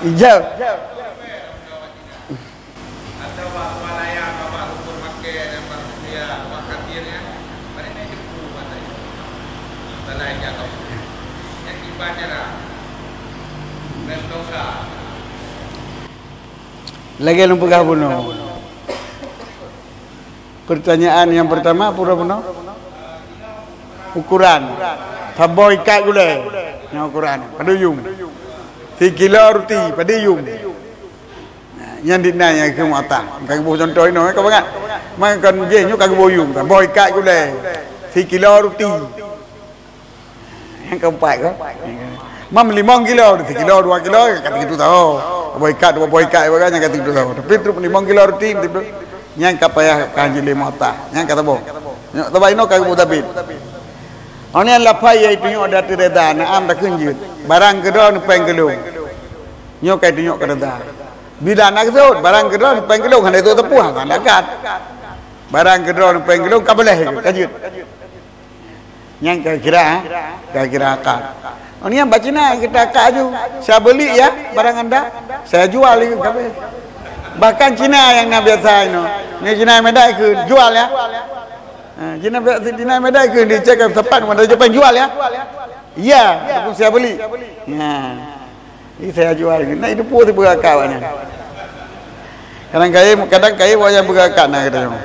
Ijab. Lagèe lôn peugah bunoe. Pertanyaan yang pertama, pura bunoe. Ukuran. Saboh ikat gulèe. Nyang ukuran. Padum yuem. Sikilo ruti, padum yuem. Nah, nyan di na nyang keu muattah. Ka geuboh contoh inoe, ka bangat. Maka kon jih nyoe ka geuboh yuem, saboh ikat gulèe. Sikilo ruti. Nyang keempat kan. Mam limong kilo, sikilo, dua kilo, ka tiga puluh tahun. Boh ikat, dua boh ikat, nyang ka tiga puluh tahun. Tapi trok limong kilo ruti, nyang ka payah ka jilé muattah. Nyang ka saboh. Nyang saboh inoe ka geuboh tabit. Awak nyan lafai yaitu nyoe ada tireda, naam takheun jeuet. Barang keudroe neupéng keu lôn. Nyoe ka itunyok keureda. Bila na geuseuôt, barang keudroe neupéng keu lôn, hana itu teupeue, hana kat. Barang keudroe neupéng keu lôn, ka boleh, ka jeuet. Nyang ka kira, ka kira akad. Oh, ni nyang bak Cina kita akad aju. Saya beli ya barang anda, saya jual itu, ka boleh. Bahkan Cina nyang na biasa inoe. Ni Cina meudai keu jual ya. Ha, Cina, Cina meudai keu dicek sepat, mana dia penjual ya? Iya, ataupun saya beli. Ya. Ini saya jual. Nah, itu pun beurakat awaknyan. Kadang kaya, kadang kaya awaknyan beurakat na kata nyoe.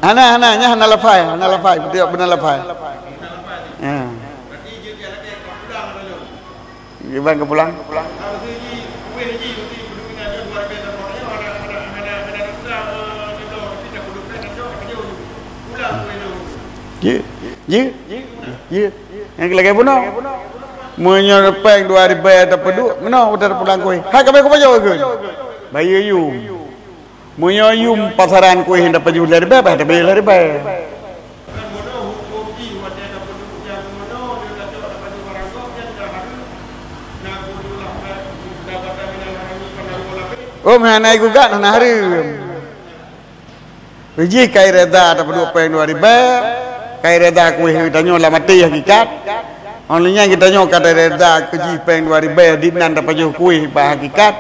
Hana, hana, nyan hana lafai, hana lafai, beutôi beuna lafai. Ya. Iban ka pulang. Jeuet, jeuet, jeuet. Nyang lagèe bunoe. Meunyoe péng dua ribèe tapeuduek, meunoe udah tapulang kuéh. Hai ka bèe kupajoh keu? Bayeue yum. Meunyoe yum pasaran kuéh nyang tapajoh lhèe ribèe, bah tabayeue lhèe ribèe. Oh, meuhana gugat hana hareuem. Jih kai reda tapeuduek péng dua ribèe, kai reda kuéh geutanyoe lam até hakikat. Óh lheueh nyan geutanyoe ka reda keu jih péng dua ribèe, dinan tapajoh kuéh bak hakikat.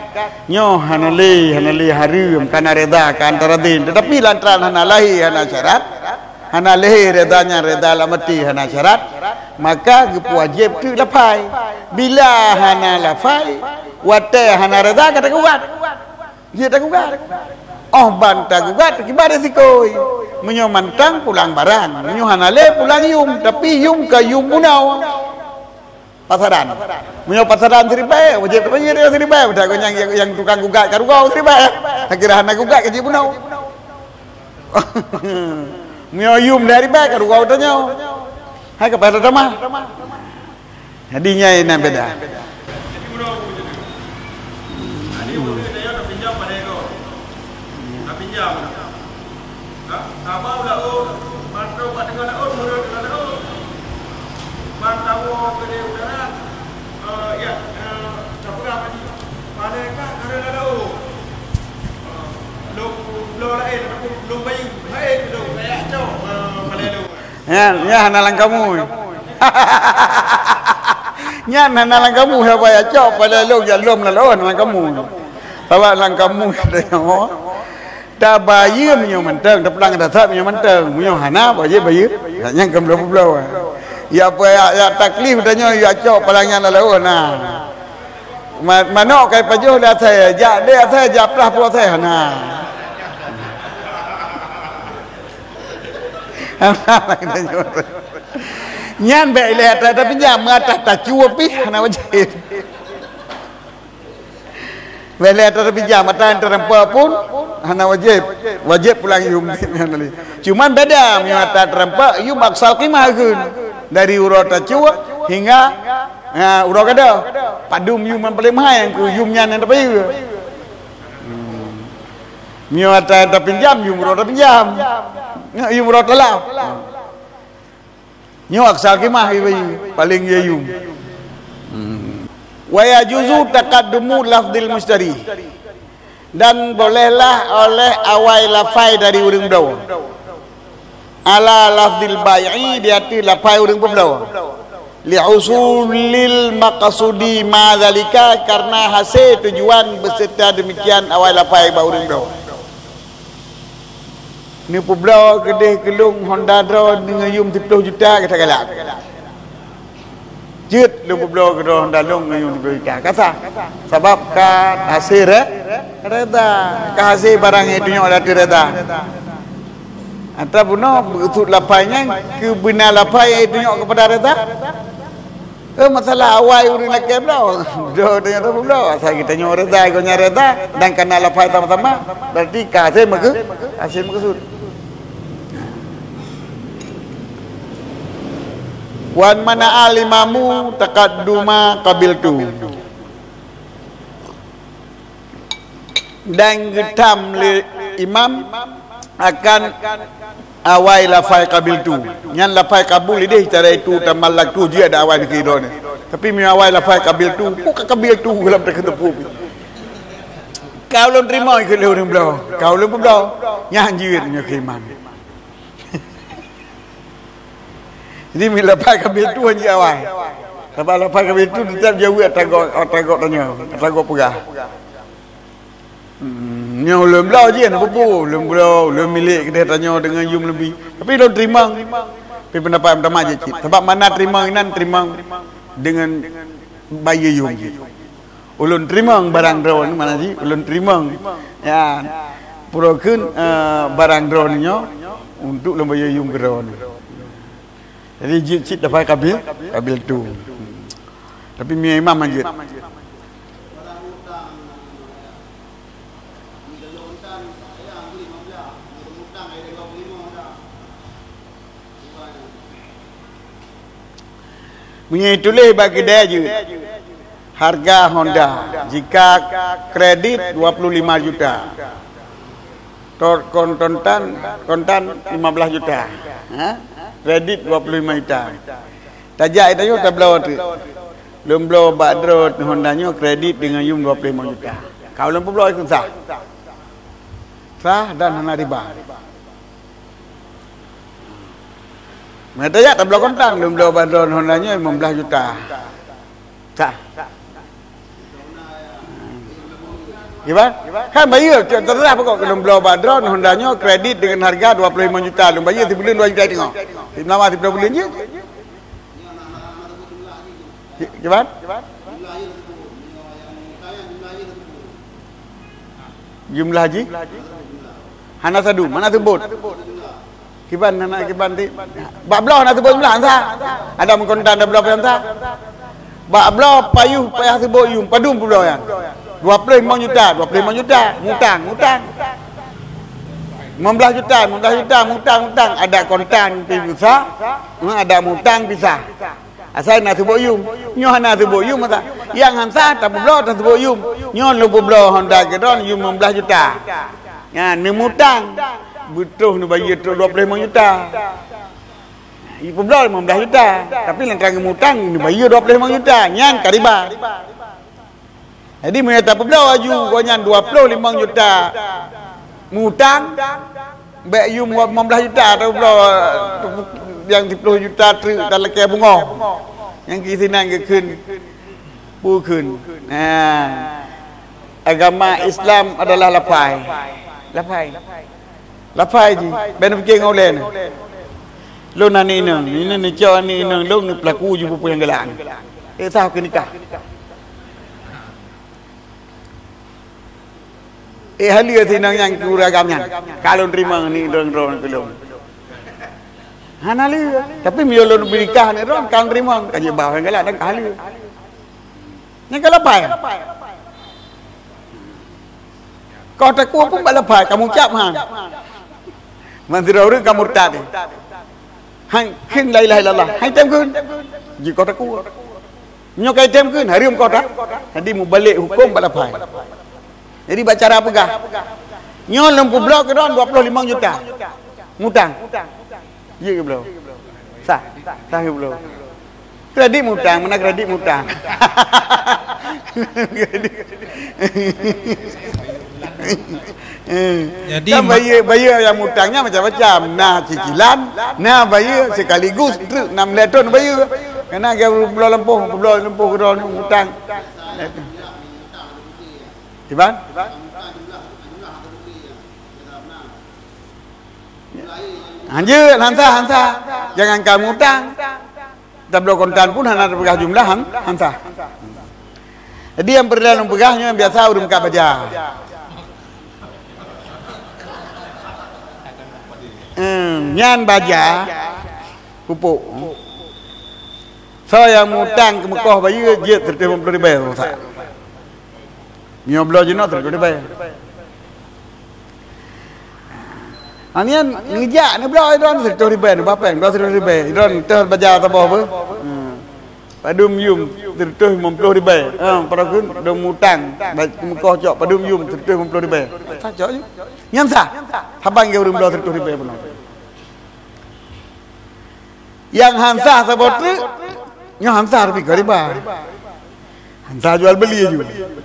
Nyoe hana lé, hana lé hareuem, ka na reda keu antara dén. Teutapi lantaran hana lahé hana syarat, hana lahé reda nyan reda lam até hana syarat, maka geupeuwajéb teuk lafai. Bila hana lafai, watèe hana reda ka tagugat. Jeuet tagugat. Óh ban tagugat, kiban risiko. Meunyoe mantong pulang barang, meunyoe hana lé pulang yum, tapi yum ka yum bunoe. Pasaran. Meunyoe pasaran siribèe, wajéb tabayeue siribèe, padahai nyang, nyang, nyang tukang gugat ka rugoe siribèe. Akhé hana gugat ka jeuet bunoe. Meunyoe yum lhèe ribèe ka rugoe tanyoe. Hai ka payah tatamah. Jadi nyan na beda. Nyan, nyan hana lam kamus. Nyan hana lam kamus, haba ya cok pada lôn, ya lôn lalu hana lam kamus. Sabab lam kamus tanyoe, tabayeue meunyoe mantong, tapulang dasar meunyoe mantong. Meunyoe hana, bayeue, bayeue. Nyan kan bloe-bloe. Ya apa ya, ya taklif tanyoe, ya cok palang nyan lalu hana. Ma-, manok kai pajoh lé asai, jak lé asai, jak plah pue asai hana. Nyan bèk ilèe atra tapinjam, meuatah tacue pih hana wajéb. Bèk ilèe atra tapinjam, atra nyang teureumpa pun hana wajéb. Wajéb pulang yum nyan tadi. Cuman beda, meunyoe atra teureumpa, yum aksal qimah kheun. Dari uroe tacue hingga, ha, uroe gadôh. Padum yum nyang paleng mahai, yum nyan nyang tapayeue. Hmm. Nyoe atra tapinjam, yum uroe tapinjam. Nyoe yum uroe talap. Nyoe aksal qimah ibayeue, paleng ye yum. Hmm. Wa yajuzu taqaddumu lafdil mushtari. Dan bolehlah oleh awai lafai dari ureueng bloe. Ala lafdil bai'i, di ateueh lafai ureueng peubloe. Li husulil maqsudi ma dzalika, karena hase tujuan beserta demikian awai lafai bak ureueng bloe. Neupeubloe keudeh keu lôn Honda droe deungon yum siplôh juta, gata galak. Jeuet lôn peubloe keudroe Honda lôn ngon yum siplôh juta. Ka sah. Sabab ka hase re-, reda. Ka hase barang nyang tunyok lam ateueh reda. Atra bunoe, meukeusut lafai nyan, keubeuna lafai nyang tunyok keupada reda. Eh, masalah awai ureueng lakèe bloe. Bloe, tanyoe bloe. Asai geutanyoe reda, gobnyan reda, dan kana lafai sama-sama, berarti ka hase meukeu-, hase meukeusut. Wan mana al imamu taqadduma qabiltu. Dan geutam lé imam akan awai lafai qabiltu. Nyan lafai qabul idéh, cara itu tamallaktu jih ada awai dikira ni. Tapi meunyoe awai lafai qabiltu, bukan qabiltu dalam terketepu. Ka ulôn teurimong ikut lé ureueng bloe. Ka ulôn peubloe. Nyan jeuet nyoe keu imam. Jadi, meunyoe lafai qabiltu hana awai. Sabab lafai qabiltu teutap jaweueb atra gob, atra gob tanyoe, atra gob peugah. Hmm, nyoe ulôn bloe jih hana peue-peue, ulôn bloe, ulôn milék keudeh tanyoe deungon yum leubeh. Tapi ulôn teurimong. Tapi peundapat meutamah jih cit. Sabab makna teurimong inan teurimong deungon bayeue yum jih. Ulôn teurimong barang droeneuh, makna jih ulôn teurimong. Ya, puroe kheun, eh, barang droeneuh nyoe untuk lôn bayeue yum keu droeneuh. Jadi jeuet cit lafai qabil, qabiltu. Tapi meunyoe imam han jeuet. Meunyoe tuléh bak keudè jeuet, harga Honda jika kredit dua puluh lima juta, to-, kon-, kontan, kontan lima belas juta, ha? Kredit dua puluh lima juta. Tajak tanyoe tabloe teuk. Lôn bloe bak droe Honda nyoe kredit deungon yum dua puluh lima juta. Ka lôn peubloe keu sah. Sah dan hana riba. Meunyoe tajak tabloe kontan, lôn bloe bak droe Honda nyoe lima belas juta. Sah. Kiban? Kan bayeue, terserah pokok lôn bloe bak droe Honda nyoe kredit deungon harga dua puluh lima juta, lôn bayeue sibuleuen dua juta teungoh. Sibeulama sibuleuen jih. Ki-, kiban? Jumlah jih? Hana sadum, hana seubot. Kiban hana kiban ti. Bak bloe hana seubot jumlah, han sah. Adak meukontan tabloe pih han sah. Bak bloe payah, payah seubot yum, padum peubloe nyan. Dua puluh lima juta, dua puluh lima juta, mutang, mutang. Lima belas juta, lima belas juta, mutang, mutang. Adak kontan pih sah, adak mutang pih sah. Asai na seubot yum. Nyoe hana seubot yum masa. Nyang han sah tapeubloe taseubot yum. Nyoe lôn peubloe Honda keudroe yum lima belas juta. Nyan neumutang. Beutôi neubayeue trok dua puluh lima juta. Ipeubloe lima belas juta. Tapi lam trang mutang neubayeue dua puluh lima juta. Nyan ka riba. Jadi meunyoe tapeubloe laju gobnyan dua puluh lima juta mutang, bèk yum lima belas juta tapeubloe, nyang siplôh juta treuk talakèe beungoh. Nyang keu sinan geukheun, peue kheun. Nah, agama Islam adalah lapai. Lapai. Lapai jih, bèk neupiké ngon ulèe nyoe. Lôn aneuk inong, inong neucok aneuk inong lôn neupeulaku jih peue nyang galak. Eh, sah keu nikah. Eh, haleue si inong nyan keu ureueng agam nyan. Ka lôn teurimong aneuk inong droe keu lôn. Hana lé. Tapi meunyoe lôn bri nikah aneuk droe, ka lôn teurimong. Ka jeuet bah nyang galak dan ka haleue. Nyan ka lapai. Kah takue pun bak lapai, kamu ucap han. Man sidroe ureueng ka murtad. Han kheun la ilaha illallah. Han tem kheun. Jih kah takue. Nyoe ka tem kheun, hareuem kah ta-, jadi mubalek huköm bak lapai. Jadi bak cara peugah. Nyoe lôn peubloe keudroe dua puluh lima juta. Mutang. Jeuet geubloe. Sah. Sah geubloe. Kredit mutang, mana kredit mutang. Eh, jadi kan ma- bayeue, bayeue nyang mutang nyan macam-macam. Na cicilan, na bayeue sekaligus treuk nam lhèe thon bayeue. Keunan geu bloe lampôh, bloe lampôh keudroe mutang. Kiban? Hanjeuet, han sah, han sah. Jangankan mutang. Tabloe kontan pun hana teupeugah jumlah han, han sah. Jadi nyang peureulèe lôn peugah nyoe biasa ureueng meukat baja. Hmm, nyan baja pupuk. Soe nyang mutang keu meukoh bayeue jeuet sireutoh limong ploh ribèe rusak. Nyoe bloe jinoe sireutoh ribèe. Nyan neujak neubloe droe sireutoh ribèe, neuba péng dua sireutoh ribèe. Droe teuh baja saboh beuh. Hmm. Padum yum sireutoh limong ploh ribèe. Ha, padahai kheun dong mutang, ba-, meukoh cok padum yum sireutoh limong ploh ribèe. Sah cok ju. Nyan sah. Saban geu ureueng bloe sireutoh ribèe bunoe. Nyang han sah saboh treuk, nyoe han sah tapi ka riba. Han sah jual beuli ju.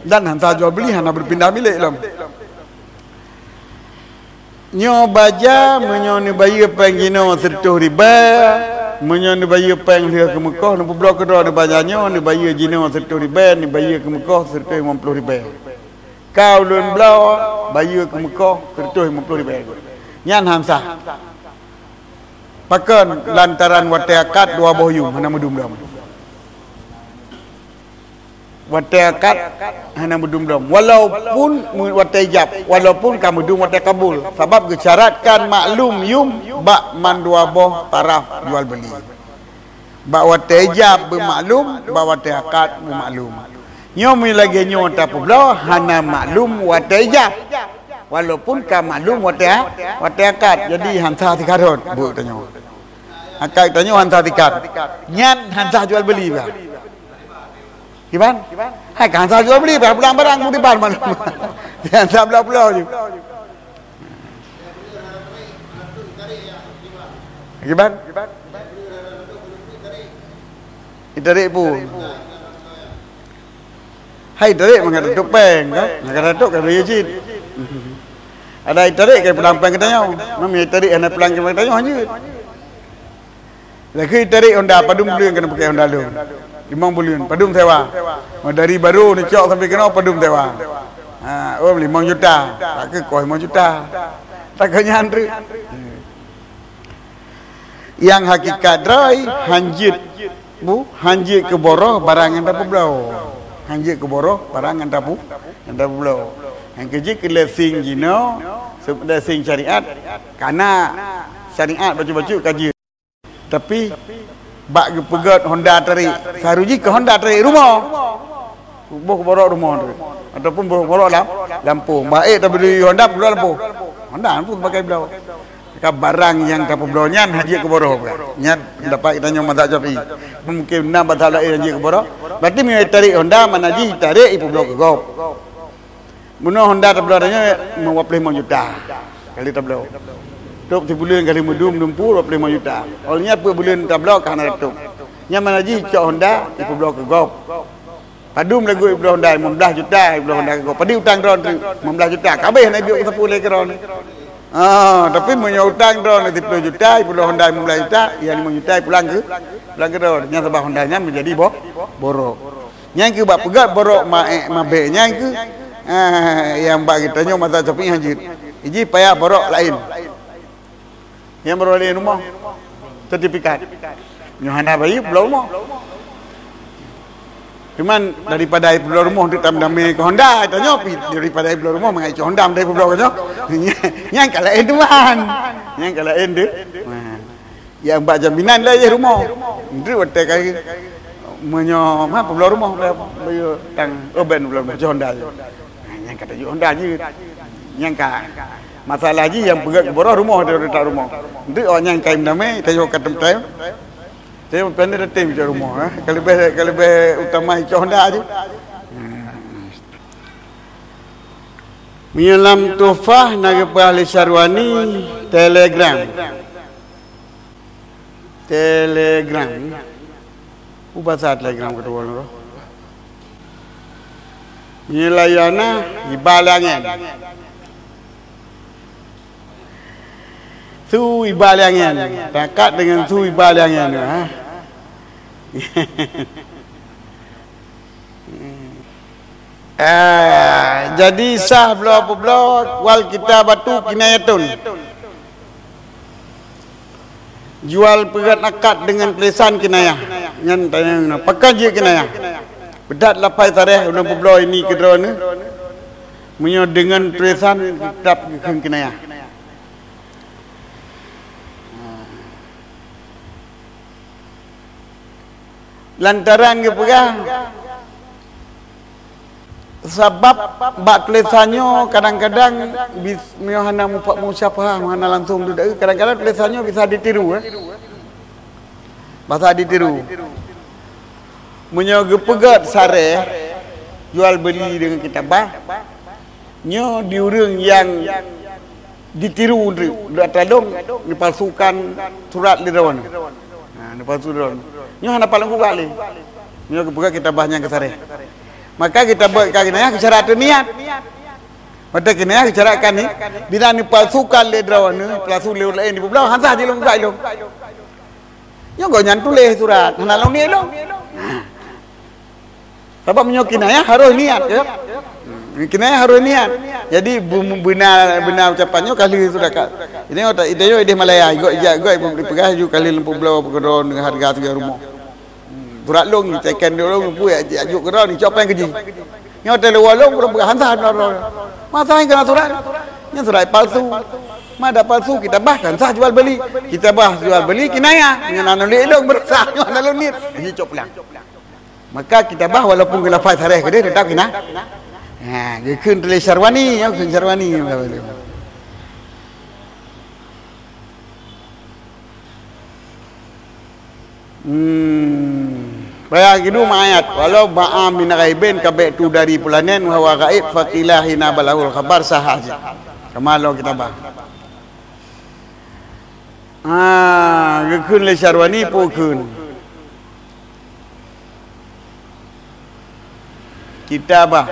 Dan han sah jual beuli hana beupindah milék lom. Nyoe baja meunyoe neubayeue péng jinoe sireutoh ribèe, meunyoe neubayeue péng lheueh keu meukoh neupeubloe keudroe neubaja nyoe neubayeue jinoe sireutoh ribèe, neubayeue keu meukoh sireutoh limong ploh ribèe. Ka ulôn bloe bayeue keu meukoh sireutoh limong ploh ribèe. Nyan han sah. Pakon? Lantaran watèe akad dua boh yum hana meudum lom. Watèe akad hana meudum lom. Walaupun me-, watèe ijab, walaupun ka meudum watèe kabul. Sabab geusyaratkan maklum yum bak mandua boh taraf jual beuli. Bak watèe ijab beumaklum, bak watèe akad beumaklum. Nyoe meunyoe lagèe nyoe tapeubloe hana maklum watèe ijab. Walaupun ka maklum watèe, watèe akad. Jadi han sah sikarot buet tanyoe. Akai tanyoe han sah tikat. Nyan han sah jual beli bah. Kiban? Hai kan han sah jual beli bah, pulang barang mu diban mana. Han sah bela pulo ju. Kiban? Ditarik pun. Hai tarik mangat tutup péng kan? Mangat tutup kan dia cit. Ada tarik ke pulang péng kita nyawa. Mami tarik anak pulang ke kita nyawa hanjeuet. Lagi tarik Honda padum buleuen kena pakai Honda lôn. Limong buleuen padum sewa. Oh, dari baru ni cok sampai kena padum sewa. Ha, oh limong juta. Tak ke koi limong juta. Tak ke nyan tu. Nyang hakikat droe hanjeuet bu, hanjeuet keu boroh barang nyang tapeubloe. Hanjeuet keu boroh barang nyang tapu, nyang tapeubloe. Nyang keujeuet keu lesing jinoe, lesing syariat, kana syariat bacut-bacut ka jeuet. Tapi bak geupeugét Honda tarék, saru jih keu Honda tarék rumoh. Boh borok rumoh tu. Ataupun boh borok lam lampôh. Baik tabeli Honda peubloe lampôh. Honda pun pakai bloe. Ka barang nyang tapeubloe nyan hanjeuet keu boroh bukan. Nyan pendapat geutanyoe mazhab Syafi'i. Mungkin na mazhab laén hanjeuet keu boroh. Berarti meunyoe tarék Honda mana jih tarék ipeubloe keu gob. Bunoe Honda tabloe tanyoe dua puluh lima juta kali tabloe. Top sibuleuen kali meudum dumpu dua puluh lima juta. Oleh nyan peuet buleuen tabloe ka hana top. Nyan mana jih cok Honda ipeubloe keu gob. Padum lagu ipeubloe Honda lima belas juta, ipeubloe Honda keu gob. Padum utang droe teuk lima belas juta. Kabeh na ibuet sapeue lé keu droe. Ah, tapi meunyoe utang droe na siplôh juta, ipeubloe Honda lima belas juta, ya lima juta ipulang keu, pulang keu droe. Nyan sabab Honda nyan menjadi bo-, borok. Nyan keuh bak peugét borok ma-, eh, mabek nyan keuh, ah, nyang bak geutanyoe mazhab Syafi'i hanjeuet. Iji payah borok laén. Nyang borok laén rumoh. Sertifikat. Nyoe hana bayeue bloe rumoh. Cuman daripada ipeubloe rumoh untuk tam damé keu Honda, tanyoe pi daripada ipeubloe rumoh mangat icok Honda meutai ipeubloe keu nyoe. Nyan ka laén teuma. Nyan ka laén tu. Nah. Nyang bak jaminan lah yeh rumoh. Ndeuk watèe ka meunyoe ma peubloe rumoh lah bayeue tang urban peubloe rumoh Honda je. Nah, nyang ka tajok Honda je. Nyang ka masalah jih nyang peugét keu boroh rumoh dia letak rumoh. Ndeuk awak nyang kaim damé tajok ka tem-tem. Tapi pandai datem cok rumoh eh. Ka leubeh, ka leubeh utama icok Honda je. Meunyoe lam Tuhfah na geupeugah lé Syarwani Telegram. Telegram. Peue basa Telegram keudua nyoe? Meunyoe lam Yunani iba lé angén. Su iba lé angén. Takat deungon su iba lé angén tu ha. Eh, jadi sah bloe peubloe wal kitabatu kinayatun. Jual peugét akad deungon tulésan kinayah. Nyan tanyong na, pakon jeuet kinayah? Beudat lapai sareh ulôn peubloe ini keudroe neuh. Meunyoe deungon tulésan teutap geukheun kinayah. Lantaran geupeugah, sabab bak tulésan nyoe kadang-kadang bis-, meunyoe hana mupa-, musyafahah, hana langsung dudoe, kadang-kadang tulésan nyoe bisa ditiru, eh. Basa ditiru. Meunyoe geupeugét sareh, jual beuli deungon kitabah, nyoe di ureuëng nyang ditiru, di atra lôn, dipalsukan surat lé droeneuh. Ha, dipalsu droeneuh. Nyoe hana paleng kuga lé. Nyoe geupeugah kitabah nyang keusareh. Maka kitabah ka kinayah geucarat ateueh niat. Watée kinayah geucarat kan ni, bila neupalsukan lé droeneuh, palsu lé ureuëng laén dipeubloe, han sah jilong kuga ilong. Nyoe gobnyan tuléh surat, hana lôn niet lôn. Ha. Sabab meunyoe kinayah harôh niat, ya. Hmm, kinayah harôh niat. Jadi bu-, beuna, beuna ucapan nyoe ka lheueh sudah ka. Ini otak ide nyoe ideh Malaya, igok ijak igok ibu dipeugah ju ka lheueh leumpuk bloe peukeudroe deungon hareuga sigoe rumoh. Hmm, surat lôn second lôn pu ya ajuk keudroe ni cok péng keujih. Nyoe teuh leuwah lôn pura peugah han sah droe. Masa nyang kena surat. Nyan surat palsu. Ma ada palsu kitabah kan sah jual beli. Kitabah jual beli kinayah. Nyan anu lé lôn beurasah nyoe anu lôn niet. Jadi cok pulang. Maka kitabah walaupun geulafai sareh keudeh tetap kina. Ha, geukheun tuléh Syarwani, ya, geukheun Syarwani. Hmm. Payah geudu meuayat, walau ba'a min ghaibin, ka bèk tu dari planet, wa huwa ghaib, faqila hina balahul khabar, sahha jih. Kama lam kitabah. Ah, geukheun lé Syarwani, peue kheun? Kitabah.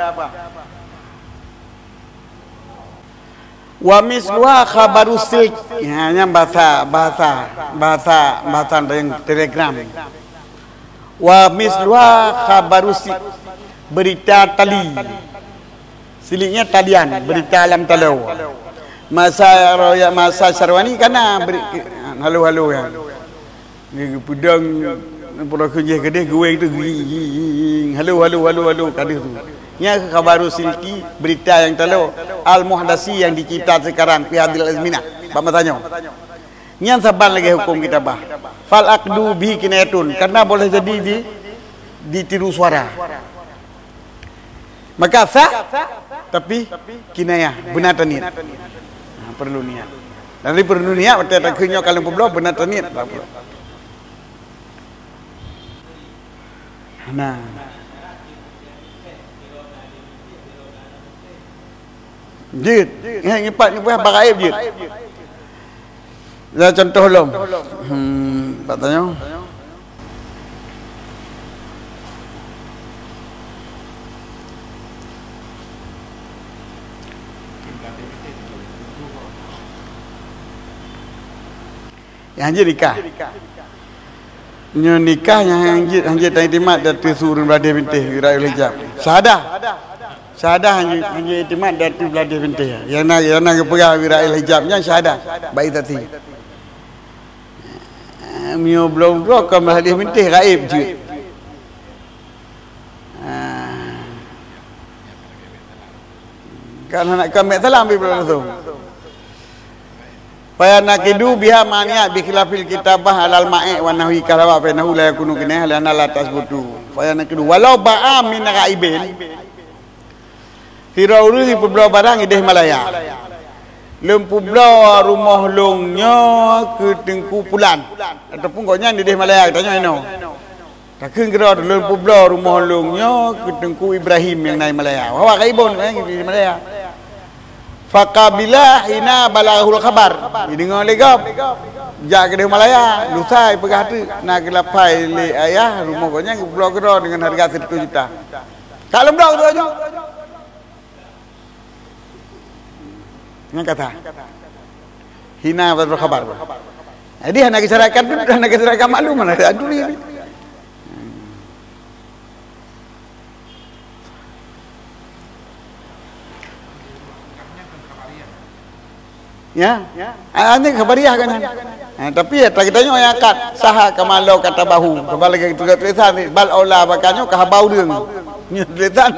Wa misluha khabaru silk. Ya, nyan bahasa, bahasa, bahasa, bahasa yang Telegram. Wa misluha khabaru silk. Berita tali. Siliknya talian, berita lam taloe. Masa royak, masa Syarwani kana beri-, halo-halo ya. Geupeudong, pura keujih keudeh geuweng tu, ging, ging, ging, ging. Halo, halo, halo, halo, ka deuh tu. Nyan khabaru silki, berita nyang taloe, al-muhdasi, nyang dicipta sekarang, fi hadhil azminah, bak masa nyoe. Nyan saban lagèe hukôm kitabah. Fal aqdu bihi kinayatun, karena boleh jadi di, ditiru suara. Maka sah, tapi kinayah, beuna taniet. Ha, perlu niat. Jadi perlu niat, watèe takheun nyoe ka lheueh peubloe, beuna taniet, tak apa. Nah. Jeuet. Ingat, ngipat, ngipat, bak gaib jeuet. Dah contoh lom. Hmm, bak tanyoe. Nyang jeuet nikah. Nyoe nikah nyang hanjeuet, hanjeuet taiktimat di ateueh su ureueng bladeh bintéh, wira' ul hijab. Syahadah. Syahadah hanjeuet, hanjeuet iktimat di ateueh bladeh bintéh. Nyang na, nyang na geupeugah wira' ul hijab nyan syahadah. Bak saksi. Eh, meunyoe bloe-bloe kon bladeh bintéh gaib jeuet. Ah. Kan hana, kan meusalam bak langsung. Fayanaqidu biha mani'at bi khilafil kitabah alal ma'i wa nahwi kahlawa fa innahu la yakunu kinayah li anna la tasbutu. Fayanaqidu walau ba'a min ghaibin. Sidroe ureueng jipeubloe barang idéh Malaya. Lôn peubloe rumoh lôn nyoe keu Teungku Pulan. Ataupun gobnyan idéh Malaya, geutanyoe inoe. Takheun keudroe lôn peubloe rumoh lôn nyoe keu Teungku Ibrahim nyang na i Malaya. Wa huwa ghaibun, nyang di Malaya. Faqabila hina balaghul khabar. Jideungoe lé gob. Jak keudéh Malaya, lusa jipeugah teuk na geulaphai lé ayah rumoh gobnyan geupeubloe keudroe deungon hareuga sireutoh juta. Ka lôn bloe keudroe nyoe. Nyan kata. Hina balaghul khabar. Jadi hana geusyarakat, hana geusyarakat maklum, hana geusyarakat turi. Ya. Ah, ini khabariah kan? Ah, tapi ya, tak kita nyoe ya kat saha kama lau katabahu. Kembali lagi tulis-tulisan ni, bal aula bakanyo ka haba ureueng. Nyoe tulisan.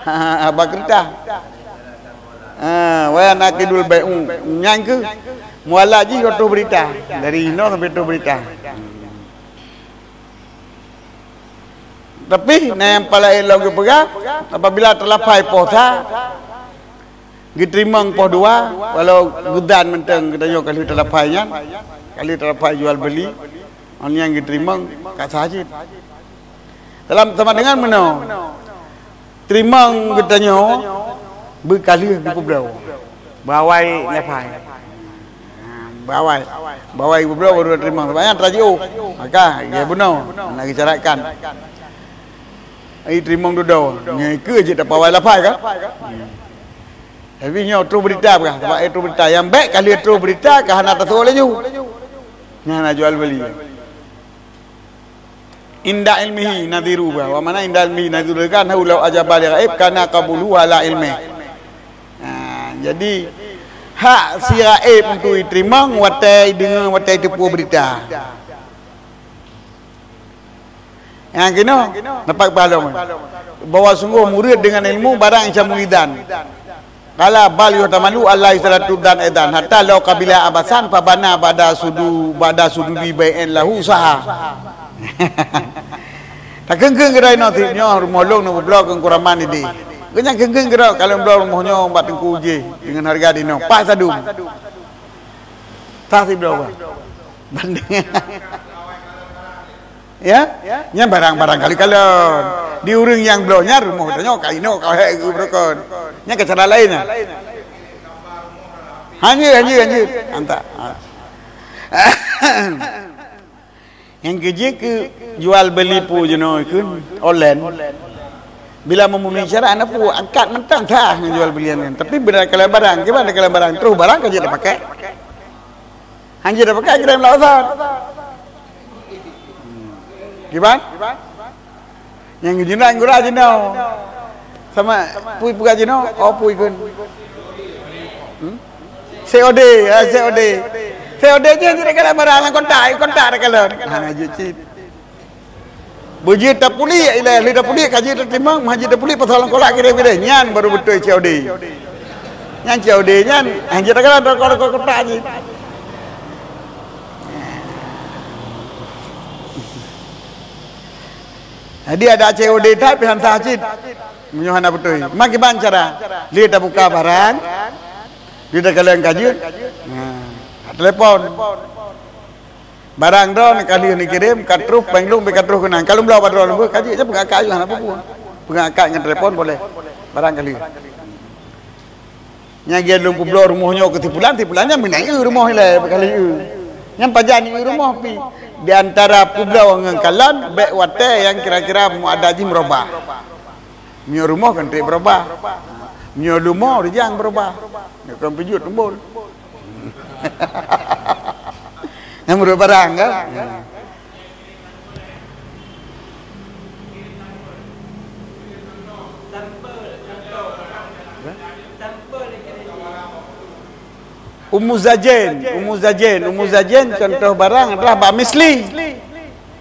Haba kertas. Ah, wa naqidul bai'u. Nyang ke mualaf jih roh berita. Dari inoe sampai roh berita. Tapi na nyang palai lom geupeugah, apabila teulaphai poh sa, geuteurimong poh dua, walau geudan mantong geutanyoe ka lheueh teulaphai nyan, ka lheueh teulaphai jual beuli, ngon nyang geuteurimong ka sah cit. Dalam sama dengan meunoe, teurimong geutanyoe beu ka lheueh geupeubloe. Bawai nyapai. Ha, bawai. Bawai geupeubloe baru teurimong. Sabab nyan teujiôh. Maka, ya bunoe. Nak geusyarakat. Ai teurimong dudoe. Nyan keuh jeuet tapawai lapai kan? Hmm. Tapi nyoe troh berita peugah. Sabab, eh, troh berita. Nyang bèk ka lheueh troh berita, ka hana tasoe laju. Nyan hana jual beuli. Inda ilmihi nadhiru bah. Wa mana inda ilmihi nadhiru kan, hau lau ajaba li ghaib kana qabuluhu ala ilmi. Ha, jadi, hak si ghaib untuk iteurimong watèe ideungoe, watèe iteupeue berita. Nyang keunoe, nampak pahala. Bahwa sungguh murid dengan ilmu barang yang muridan. Qala bal yuhtamalu alla yustaratu dzan aidan, hatta law qabila abasan fa bana ba'da sudu-, ba'da sududi bai'in lahu saha. Takheun-kheun keunoe, nyoe rumoh lôn neubloe keu Teungku Rahman idéh. Gobnyan kheun-kheun keunoe, ka lôn bloe rumoh nyoe bak Teungku jih deungon hareuga dinoe. Paih sadum. Sah sibloe bah. Banding. Ya? Nyan barang-barang kali kalon. Di ureuëng nyang bloe nyan rumoh geutanyoe ka inoe ka hék geuh beurokon. Nyan ka cara laén nyan. Hanjeuet, hanjeuet, hanjeuet. Antak. Ha. Nyang keujeuet keu jual beuli peue jinoe kheun online. Bila memenuhi syarat na peue akad mantong sah ngon jual beuli nyan. Tapi bila kalon barang, kiban kalon barang terus barang ka jeuet tapakai. Hanjeuet tapakai kira meulah usaha. Kiban? Nyang jinak gura jinoe. Sama pui peugah jinoe, oh pui kheun. Hmm? C O D, ha, C O D. C O D je jeuet kalon barang lam kontak, kontak kalon. Ha, jeuet cit. Beujeuet tapulik ilée, lheueh tapulik ka jeuet tatimang, mah jeuet tapulik pasal lam kolak kirém-kirém. Nyan baru beutôi C O D. Nyan C O D nyan, hanjeuet takalon rokok-rokok kontak jih. Jadi ada C O D that pih han sah cit. Meunyoe hana beutôi. Meukiban cara? Lheueh tabuka barang, lheueh takalon ka jeuet. Nah, telepon. Barang droeneuh ka lheueh neukirém, ka troh péng lôn, bèk ka troh keunan. Ka lôn bloe bak droeneuh, beuh, ka jeuet, peugah akad hana peue-peue. Peugah akad ngon telepon boleh. Barang ka lheueh. Nyang gen lôn peubloe rumoh nyoe keu si pulan, si pulan nyan meunan eu rumoh ilée, beukalon eu. Nyan pajan eu rumoh pih. Di antara peubloe ngon kalon, bèk watèe nyang kira-kira muadah jih meurubah. Meunyoe rumoh kan trép beurubah. Meunyoe leumo rijang beurubah. Nyoe kan peujeuet teumbon. Nyang meureuet barang kan? Umu zajen, umu zajen, umu zajen contoh barang adalah bak misli.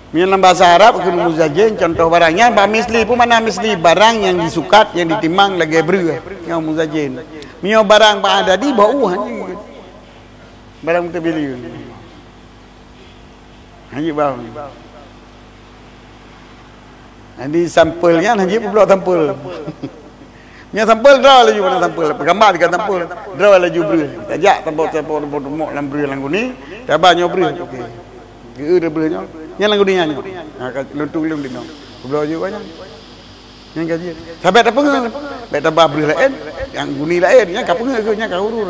Meunyoe lam bahasa Arab kheun umu zajen contoh barang nyan bak misli. Peue makna misli? Barang nyang disukat, nyang ditimang lagèe breueh. Nyan umu zajen. Meunyoe barang bak adadi bak u hanjeuet. Barang meutabili. Hanjeuet bau. Jadi sampel nyan hanjeuet peubloe sampel. Nyan sampel droe laju mana sampel. Peugambar di sampel. Droe laju breueh. Tajak sampel-sampel mok lam breueh lam guni. Taba nyoe breueh. Okey. Geu breueh nyoe. Nyan lam guni nyan nyoe. Ha ka lôn tueng lôn di nyoe. Peubloe laju nyan. Nyan ka jeuet. Sabab tapeungeut. Bèk taba breueh laén. Nyang guni laén. Nyan ka peungeut nyan ka urus.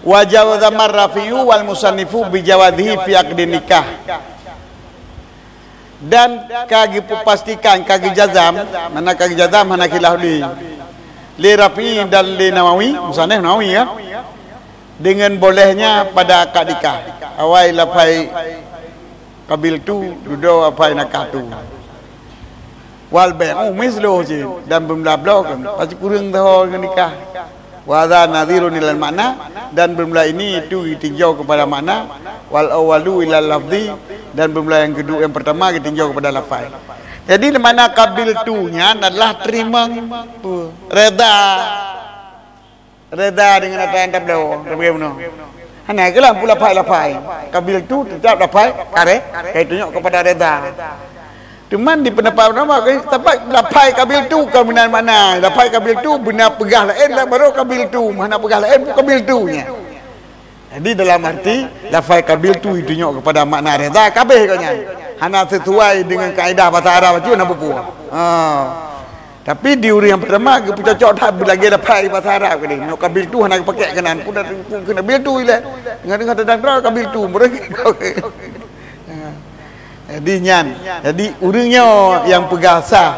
Wa jawaza mar rafi'u wal musannifu bi jawazihi fi aqdin nikah. Dan ka geupastikan, ka geujazam, mana ka geujazam hana khilaf lé. Lé Rafi'i dan lé Nawawi, musannif Nawawi ya. Dengan bolehnya pada akad nikah. Awai lafai qabiltu, dudoe lafai nakahtu. Wal bai'u misluhu cit, dan beumeulah bloe kan, pasti kureueng saho ngon nikah. Wa hadza nadhirun ilal makna, dan beumeulah ini itu geutinjau kepada makna, wal awwalu ilal lafzi, dan beumeulah yang kedua, yang pertama geutinjau kepada lafai. Jadi makna qabiltu nyan adalah teurimong, reda. Reda dengan ata nyang tabloe, tabloe bunoe. Hana keulah peue lafai-lafai. Qabiltu teutap lafai kareh, ka jitunyok keupada reda. Teuma di peundapat ulama, teuma lafai qabiltu kon meunan makna. Lafai qabiltu beuna peugah laén lam baru qabiltu, hana peugah laén pun qabiltu nyan. Jadi dalam arti lafai qabiltu jitunyok keupada makna reda, ka abéh kon nyan. Hana sesuai dengan kaedah bahasa Arab tu hana peue-peue. Ha. Tapi di ureueng nyang pertama geupeucocok that beulagèe lafai bahasa Arab keudéh. Nyoe qabiltu hana geupakék keunan. Peue dah keuneuk qabiltu ilèe. Deungon-deungon tadang droe qabiltu. Meureueng. Jadi nyan. Jadi ureueng nyoe nyang peugah sah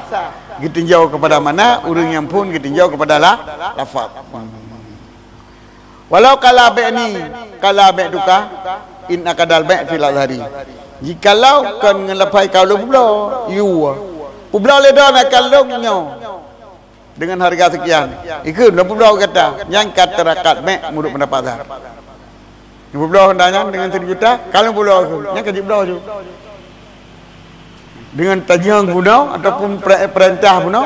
geutinjau keupada makna, ureueng nyang phon geutinjau keupada la, lafaz. Walau qala bi'ni, qala bi'tuka, in aqadal bai' fil azhari. Jikalau kon ngon lafai ka lôn peubloe, yue. Peubloe lé droeneuh ka lôn nyoe. Dengan harga sekian. Ikheun lôn peubloe gata, nyan ka teurakad bai' meunurot peundapat azhar. Lôn peubloe honda nyan dengan satu juta, ka lôn peubloe ikheun, nyan ka jibloe ju. Dengan tajeueng bunoe ataupun pre-, peurintah bunoe,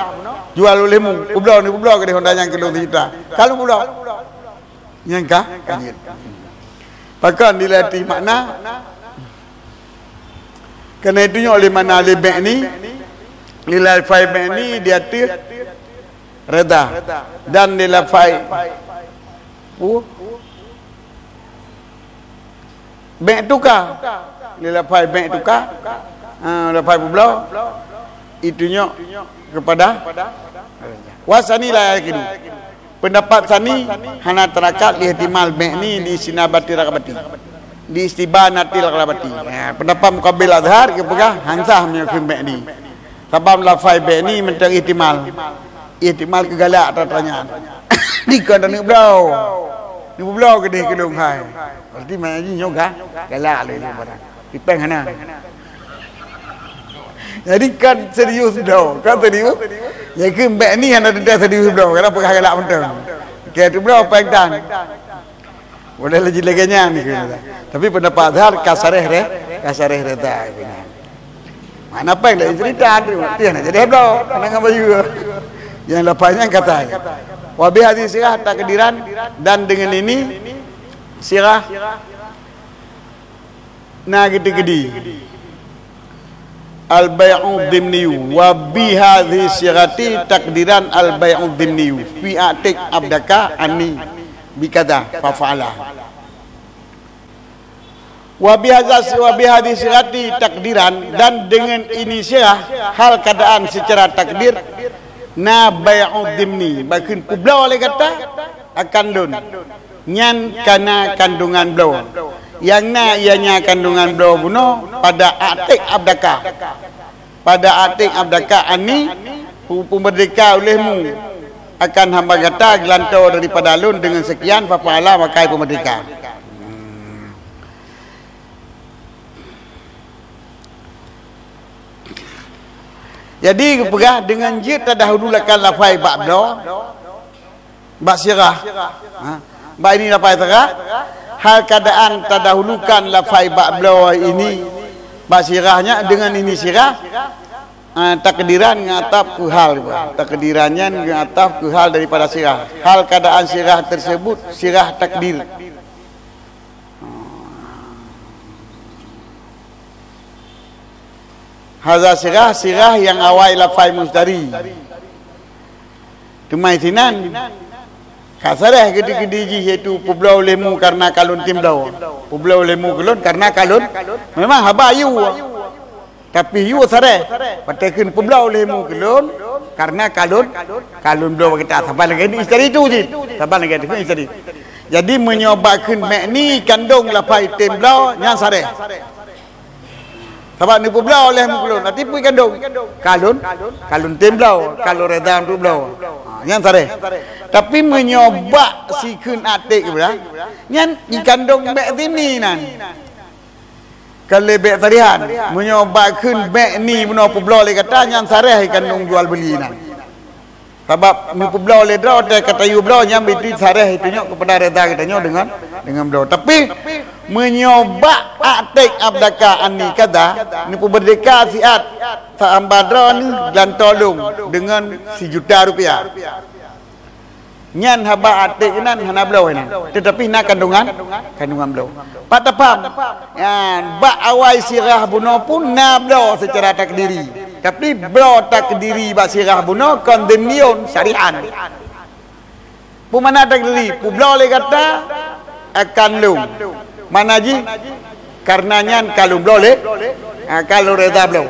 jual u lhèe mu, peubloe ni peubloe keudéh honda nyan keu lôn satu juta. Ka lôn peubloe. Nyan ka, ka jeuet. Pakon dilatih makna? Keuneuk jitunyok lé makna lé bi'ni, lé lafai bi'ni di ateueh reda. Dan lé lafai, uh, Bék tuka. Lé lafai bék tuka. Ha, lafai peubloe. Itunyok kepada. Wasani la yakidu. Peundapat sani hana tarakat lihtimal bék ni di istinabati raqabati. Di istibanatil raqabati. Ha, peundapat mukabil azhar geupeugah han sah meunyoe kheun bék ni. Sabab lafai bék ni mantong ihtimal. Ihtimal keu galak atra-atra nyan. Dikon taneuk bloe. Neupeubloe keudeh keu lôn hai. Berarti makna jih nyoe ga-, galak lé lôn barang. Ipéng hana. Jadi kan serius bloe, kan serius. Jadi kheun bék ni hana teuntang serius bloe, kadang peugah galak mantong. Oke, tu bloe péng tan. Boleh lagi lagée nyan ni kheun. Tapi peundapat azhar ka sareh re-, ka sareh reda kheun nyan. Mana péng dak cerita tu. Dia nak jadi heblo, nak ngan bayu. Yang lapan yang kata. Wa bihadzi sirah takdiran, dan dengan ini sirah na geuti-geuti. Al-bai'u dhimniyu. Wa bihadzi sirati takdiran al-bai'u dhimniyu. Fi atik abdaka ani bikada fafa'ala. Wa bihadza si-, wa bihadzi sirati takdiran, dan dengan ini sirah, hal keadaan secara takdir, na bai'u dhimni, bakheun peubloe lé gata akan lôn. Nyan kana kandungan bloe. Yang na ianya kandungan bloe bunoe pada atik abdaka. Pada atik abdaka ani pu-, peumeurdeka ulehmu akan hamba gata geulantoe daripada lôn dengan sekian fafa'ala maka peumeurdeka. Jadi geupeugah dengan jeuet tadahulu lakan lafai bak bloe, bak sirah. Ha. Bak ini lafai sirah. Hal keadaan tadahulukan lafai bak bloe ini bak sirah nyan dengan ini sirah, ha, takdiran ngon ataf keu hal. Takdiran nyan ngon ataf keu hal daripada sirah. Hal keadaan sirah tersebut sirah takdir. Hadza sirah, sirah nyang awai lafai mustari. Teuma sinan ka sareh geuti-geuti jih, yaitu peubloe ulehmu karena ka lôn tem bloe. Peubloe ulehmu keu lôn karena ka lôn, memang haba yue. Tapi yue sareh, watée kheun peubloe ulehmu keu lôn karena ka lôn, ka lôn bloe bak gata. Saban lagée ni istari tu cit. Saban lagée tu istari. Jadi meunyoe bak kheun bék ni kandong lafai tem bloe, nyan sareh. Sabab neupeubloe ulehmu keu lôn, arti peue kandong? Ka lôn, ka lôn tem bloe, ka lôn reda untuk bloe. Ha, nyan sareh. Tapi meunyoe bak sikheun atik geupeugah, nyan ikandong bék dhimni nan. Ka lé bék sarihan. Meunyoe bak kheun bék ni bunoe peubloe lé gata, nyan sareh ikandong jual beuli nan. Sabab neupeubloe lé droe, watée ka tayue bloe nyan, beuti sareh itunyok keupada reda geutanyoe deungon, deungon bloe. Tapi meunyoe bak atik abdaka ani kada, neupeumeurdeka siat sahamba droe ni geulantoe lôn deungon sijuta rupiah. Nyan haba atik nan hana bloe nan, teutapi na kandungan, kandungan bloe. Pat tapham? Nyan, bak awai sirah bunoe pun na bloe seucara takdiri. Tapi bloe takdiri bak sirah bunoe kon dhimniun, sarihan. Peue makna takdiri? Peubloe lé gata akan lôn. Makna jih, karena nyan ka lôn bloe lé, ha, ka lôn reda bloe.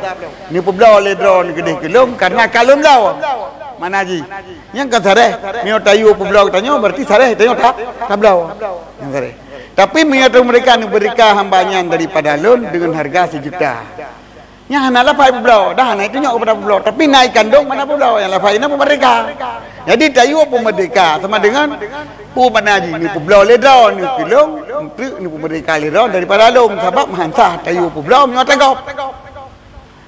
Neupeubloe lé droe neukeudeh keu lôn karena ka lôn bloe. Makna jih, nyan kan sareh. Meunyoe tayue peubloe geutanyoe, berarti sareh tanyoe ta-, tabloe. Nyan sareh. Tapi meunyoe teuh meurdeka, neumeurdeka hamba nyan daripada lôn deungon hareuga sijuta. Nyan hana lafai peubloe, dah hana itunyok keupada peubloe. Tapi na ikandong makna peubloe, nyang lafai na peumeurdeka. Jadi tayue peumeurdeka sama dengan peue makna jih, neupeubloe lé droe neukeulong, eunteuk neupeumeurdeka lé droe daripada lôn, sabab meuhan sah tayue peubloe meunyoe tagop.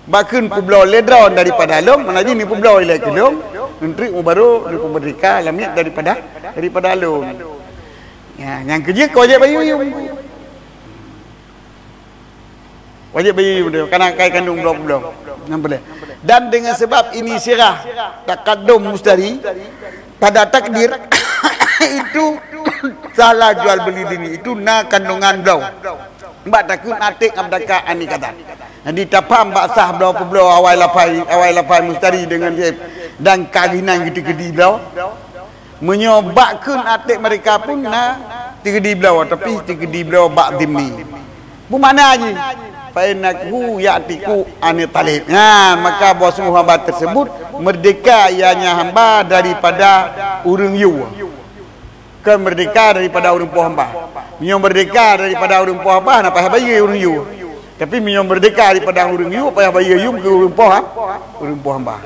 Bak kheun peubloe lé droe daripada lôn, makna jih neupeubloe ilée keulong, eunteuk meubaru neupeumeurdeka lamiet daripada, daripada lôn. Ya, nyang keujeuet keu wajéb bayeue. Wajéb bayeue, karena ka ikandong bloe-bloe. Nyang boleh. Dan dengan sebab ini sirah taqaddum mustari pada takdir, itu salah jual beli dini, itu na kandungan bloe. Bak takheun atik abdaka ani kada. Jadi tapham bak sah bloe peubloe awai lafai, awai lafai mustari deungon jih dan ka geunan geuti-geuti bloe. Meunyoe bak kheun atik meurdeka pun na teukeudi bloe, tapi teukeudi bloe bak dhimni. Beumakna jih, "Fa innahu ya'tiqu anit talib." Nyan, maka boh sunggoh hamba tersebut merdeka, ianya hamba daripada ureuëng yue. Kon merdeka daripada ureuëng po hamba. Meunyoe merdeka daripada ureuëng po hamba, hana payah bayeue ureuëng yue. Tapi meunyoe merdeka daripada ureuëng yue, payah bayeue yum keu ureuëng po ha-, ureuëng po hamba.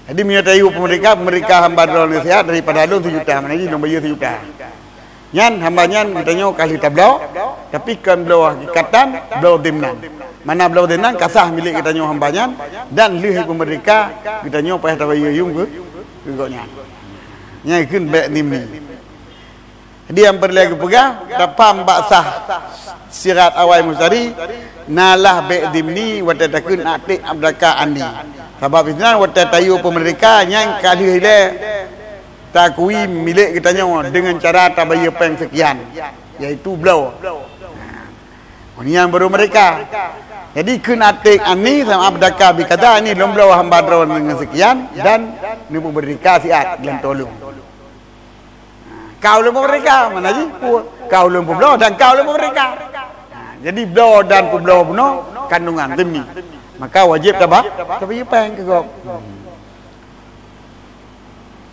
Jadi, meunyoe tayue peumerdeka, peumerdeka hamba droeneuh siat daripada lôn sijuta, makna jih lôn bayeue sijuta. Nyan hamba nyan geutanyoe ka lheueh tabloe, tapi kon bloe hakikatan, bloe dimnan. Mana bloe dimnan ka sah milék geutanyoe hamba nyan, dan lheueh peumerdeka geutanyoe payah tabayeue yum keu, keu gobnyan. Nyan kheun bai'u dhimni. Jadi nyang peureulée geupeugah, tapaham bak sah sirat awai mushtari, na lah bai'u dhimni watée takheun a'tiq abdaka anni. Sabab sinan watée tayue peumerdeka nyan ka lheueh ilée takui milék geutanyoe deungon cara tabayeue péng seukian, yaitu bloe. Nyan baru merdeka. Jadi kheun a'tiq anni sama abdaka bikadza, ini lôn bloe hamba droeneuh deungon seukian dan neupeumeurdeka siat lam tolong. Ka ulôn peumerdeka, mana jih? Ka ulôn peubloe dan ka ulôn peumerdeka. Jadi bloe dan peubloe bunoe kandungan dhimni. Maka wajéb taba-, tabayeue péng keu gob.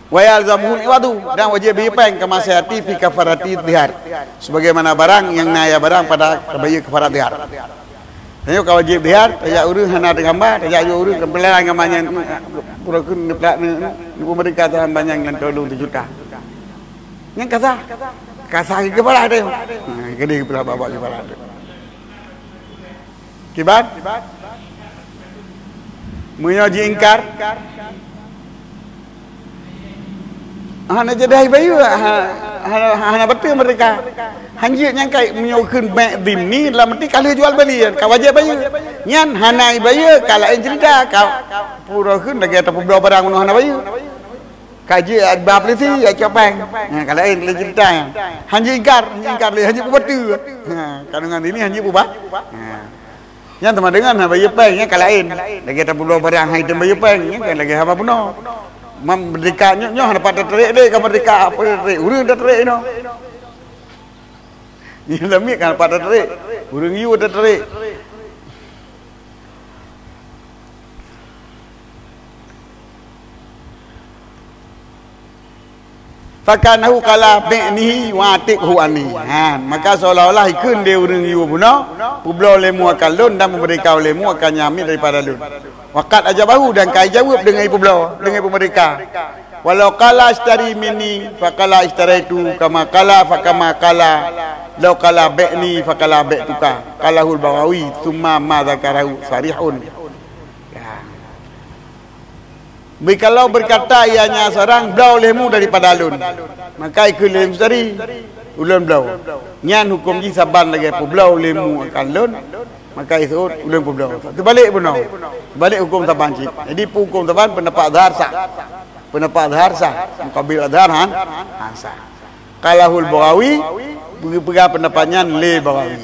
Wa yalzamuhul iwadu, dan wajéb bayeue péng kama sayati fi kafarati dhihar. Sebagaimana barang nyang na ya barang pada tabayeue kafarat dhihar. Tanyoe ka wajéb dhihar, tajak ureuëng hana teugamba, tajak jok ureuëng keupeulayan gamba nyan, pura kheun neupeulak neu-, neupeumerdeka hamba nyan ngon tolong sijuta. Nyan ka sah. Ka sah keupeulayan teuh. Ha, keudeh keupeulayan babah keupeulayan teuh. Kiban? Meunyoe jiingkar, hana jadi hai bayeue, ha-, hana, hana beutôi merdeka. Hanjeuet nyang kai meunyoe kheun bai'u dhimni, lam arti ka lheueh jual beli, ka wajéb bayeue. Nyan hana bayeue, ka laén cerita, ka pura kheun lagée tapeubloe barang unoe hana bayeue. Ka jeuet ba polisi, ya cok péng. Ha, ka laén lé cerita nyan. Hanjeuet ingkar, hanjeuet ingkar lé, hanjeuet peubeutôi. Ha, ka deungon ini hanjeuet peubah. Ha. Nyan teuma deungon hana bayeue péng, nyan ka laén. Lagée tapeubloe barang hai tem bayeue péng, nyan kan lagée haba bunoe. Mam merdeka nyoe, nyoe hana pat tatrek lé, ka merdeka apa tatrek? Ureuëng tatrek inoe. Nyan lamiet kan pat tatrek. Ureuëng yue tatrek. Fakanahu qala bi'nihi wa atiqhu anni. Ha, maka seolah-olah ikheun lé ureuëng yue bunoe, peubloe lé mu akan lôn dan meumerdeka lé mu akan nyamiet daripada lôn. Waqad ajabahu, dan ka ijaweueb deungon ipeubloe, deungon ipeumerdeka. Walau qala ishtari minni faqala ishtaraitu kama qala fakama qala lau qala bi'ni faqala bi'tuka. Qalahul Baghawi, tsumma ma dzakarahu sarihun. Ya. Jikalau berkata ianya seorang, "Bloe lé mu daripada lôn," maka ikheun lé mustari, "Ulôn bloe." Nyan huköm jih saban lagée peubloe lé mu akan lôn, maka iseuôt, "Ulôn peubloe." Teubalek bunoe. Teubalek huköm saban cit. Jadi, huköm saban pendapat zahar sah. Pendapat zahar sah. Mukabil zahar han, han sah. Qalahul Baghawi, peugah pendapat nyan lé Baghawi.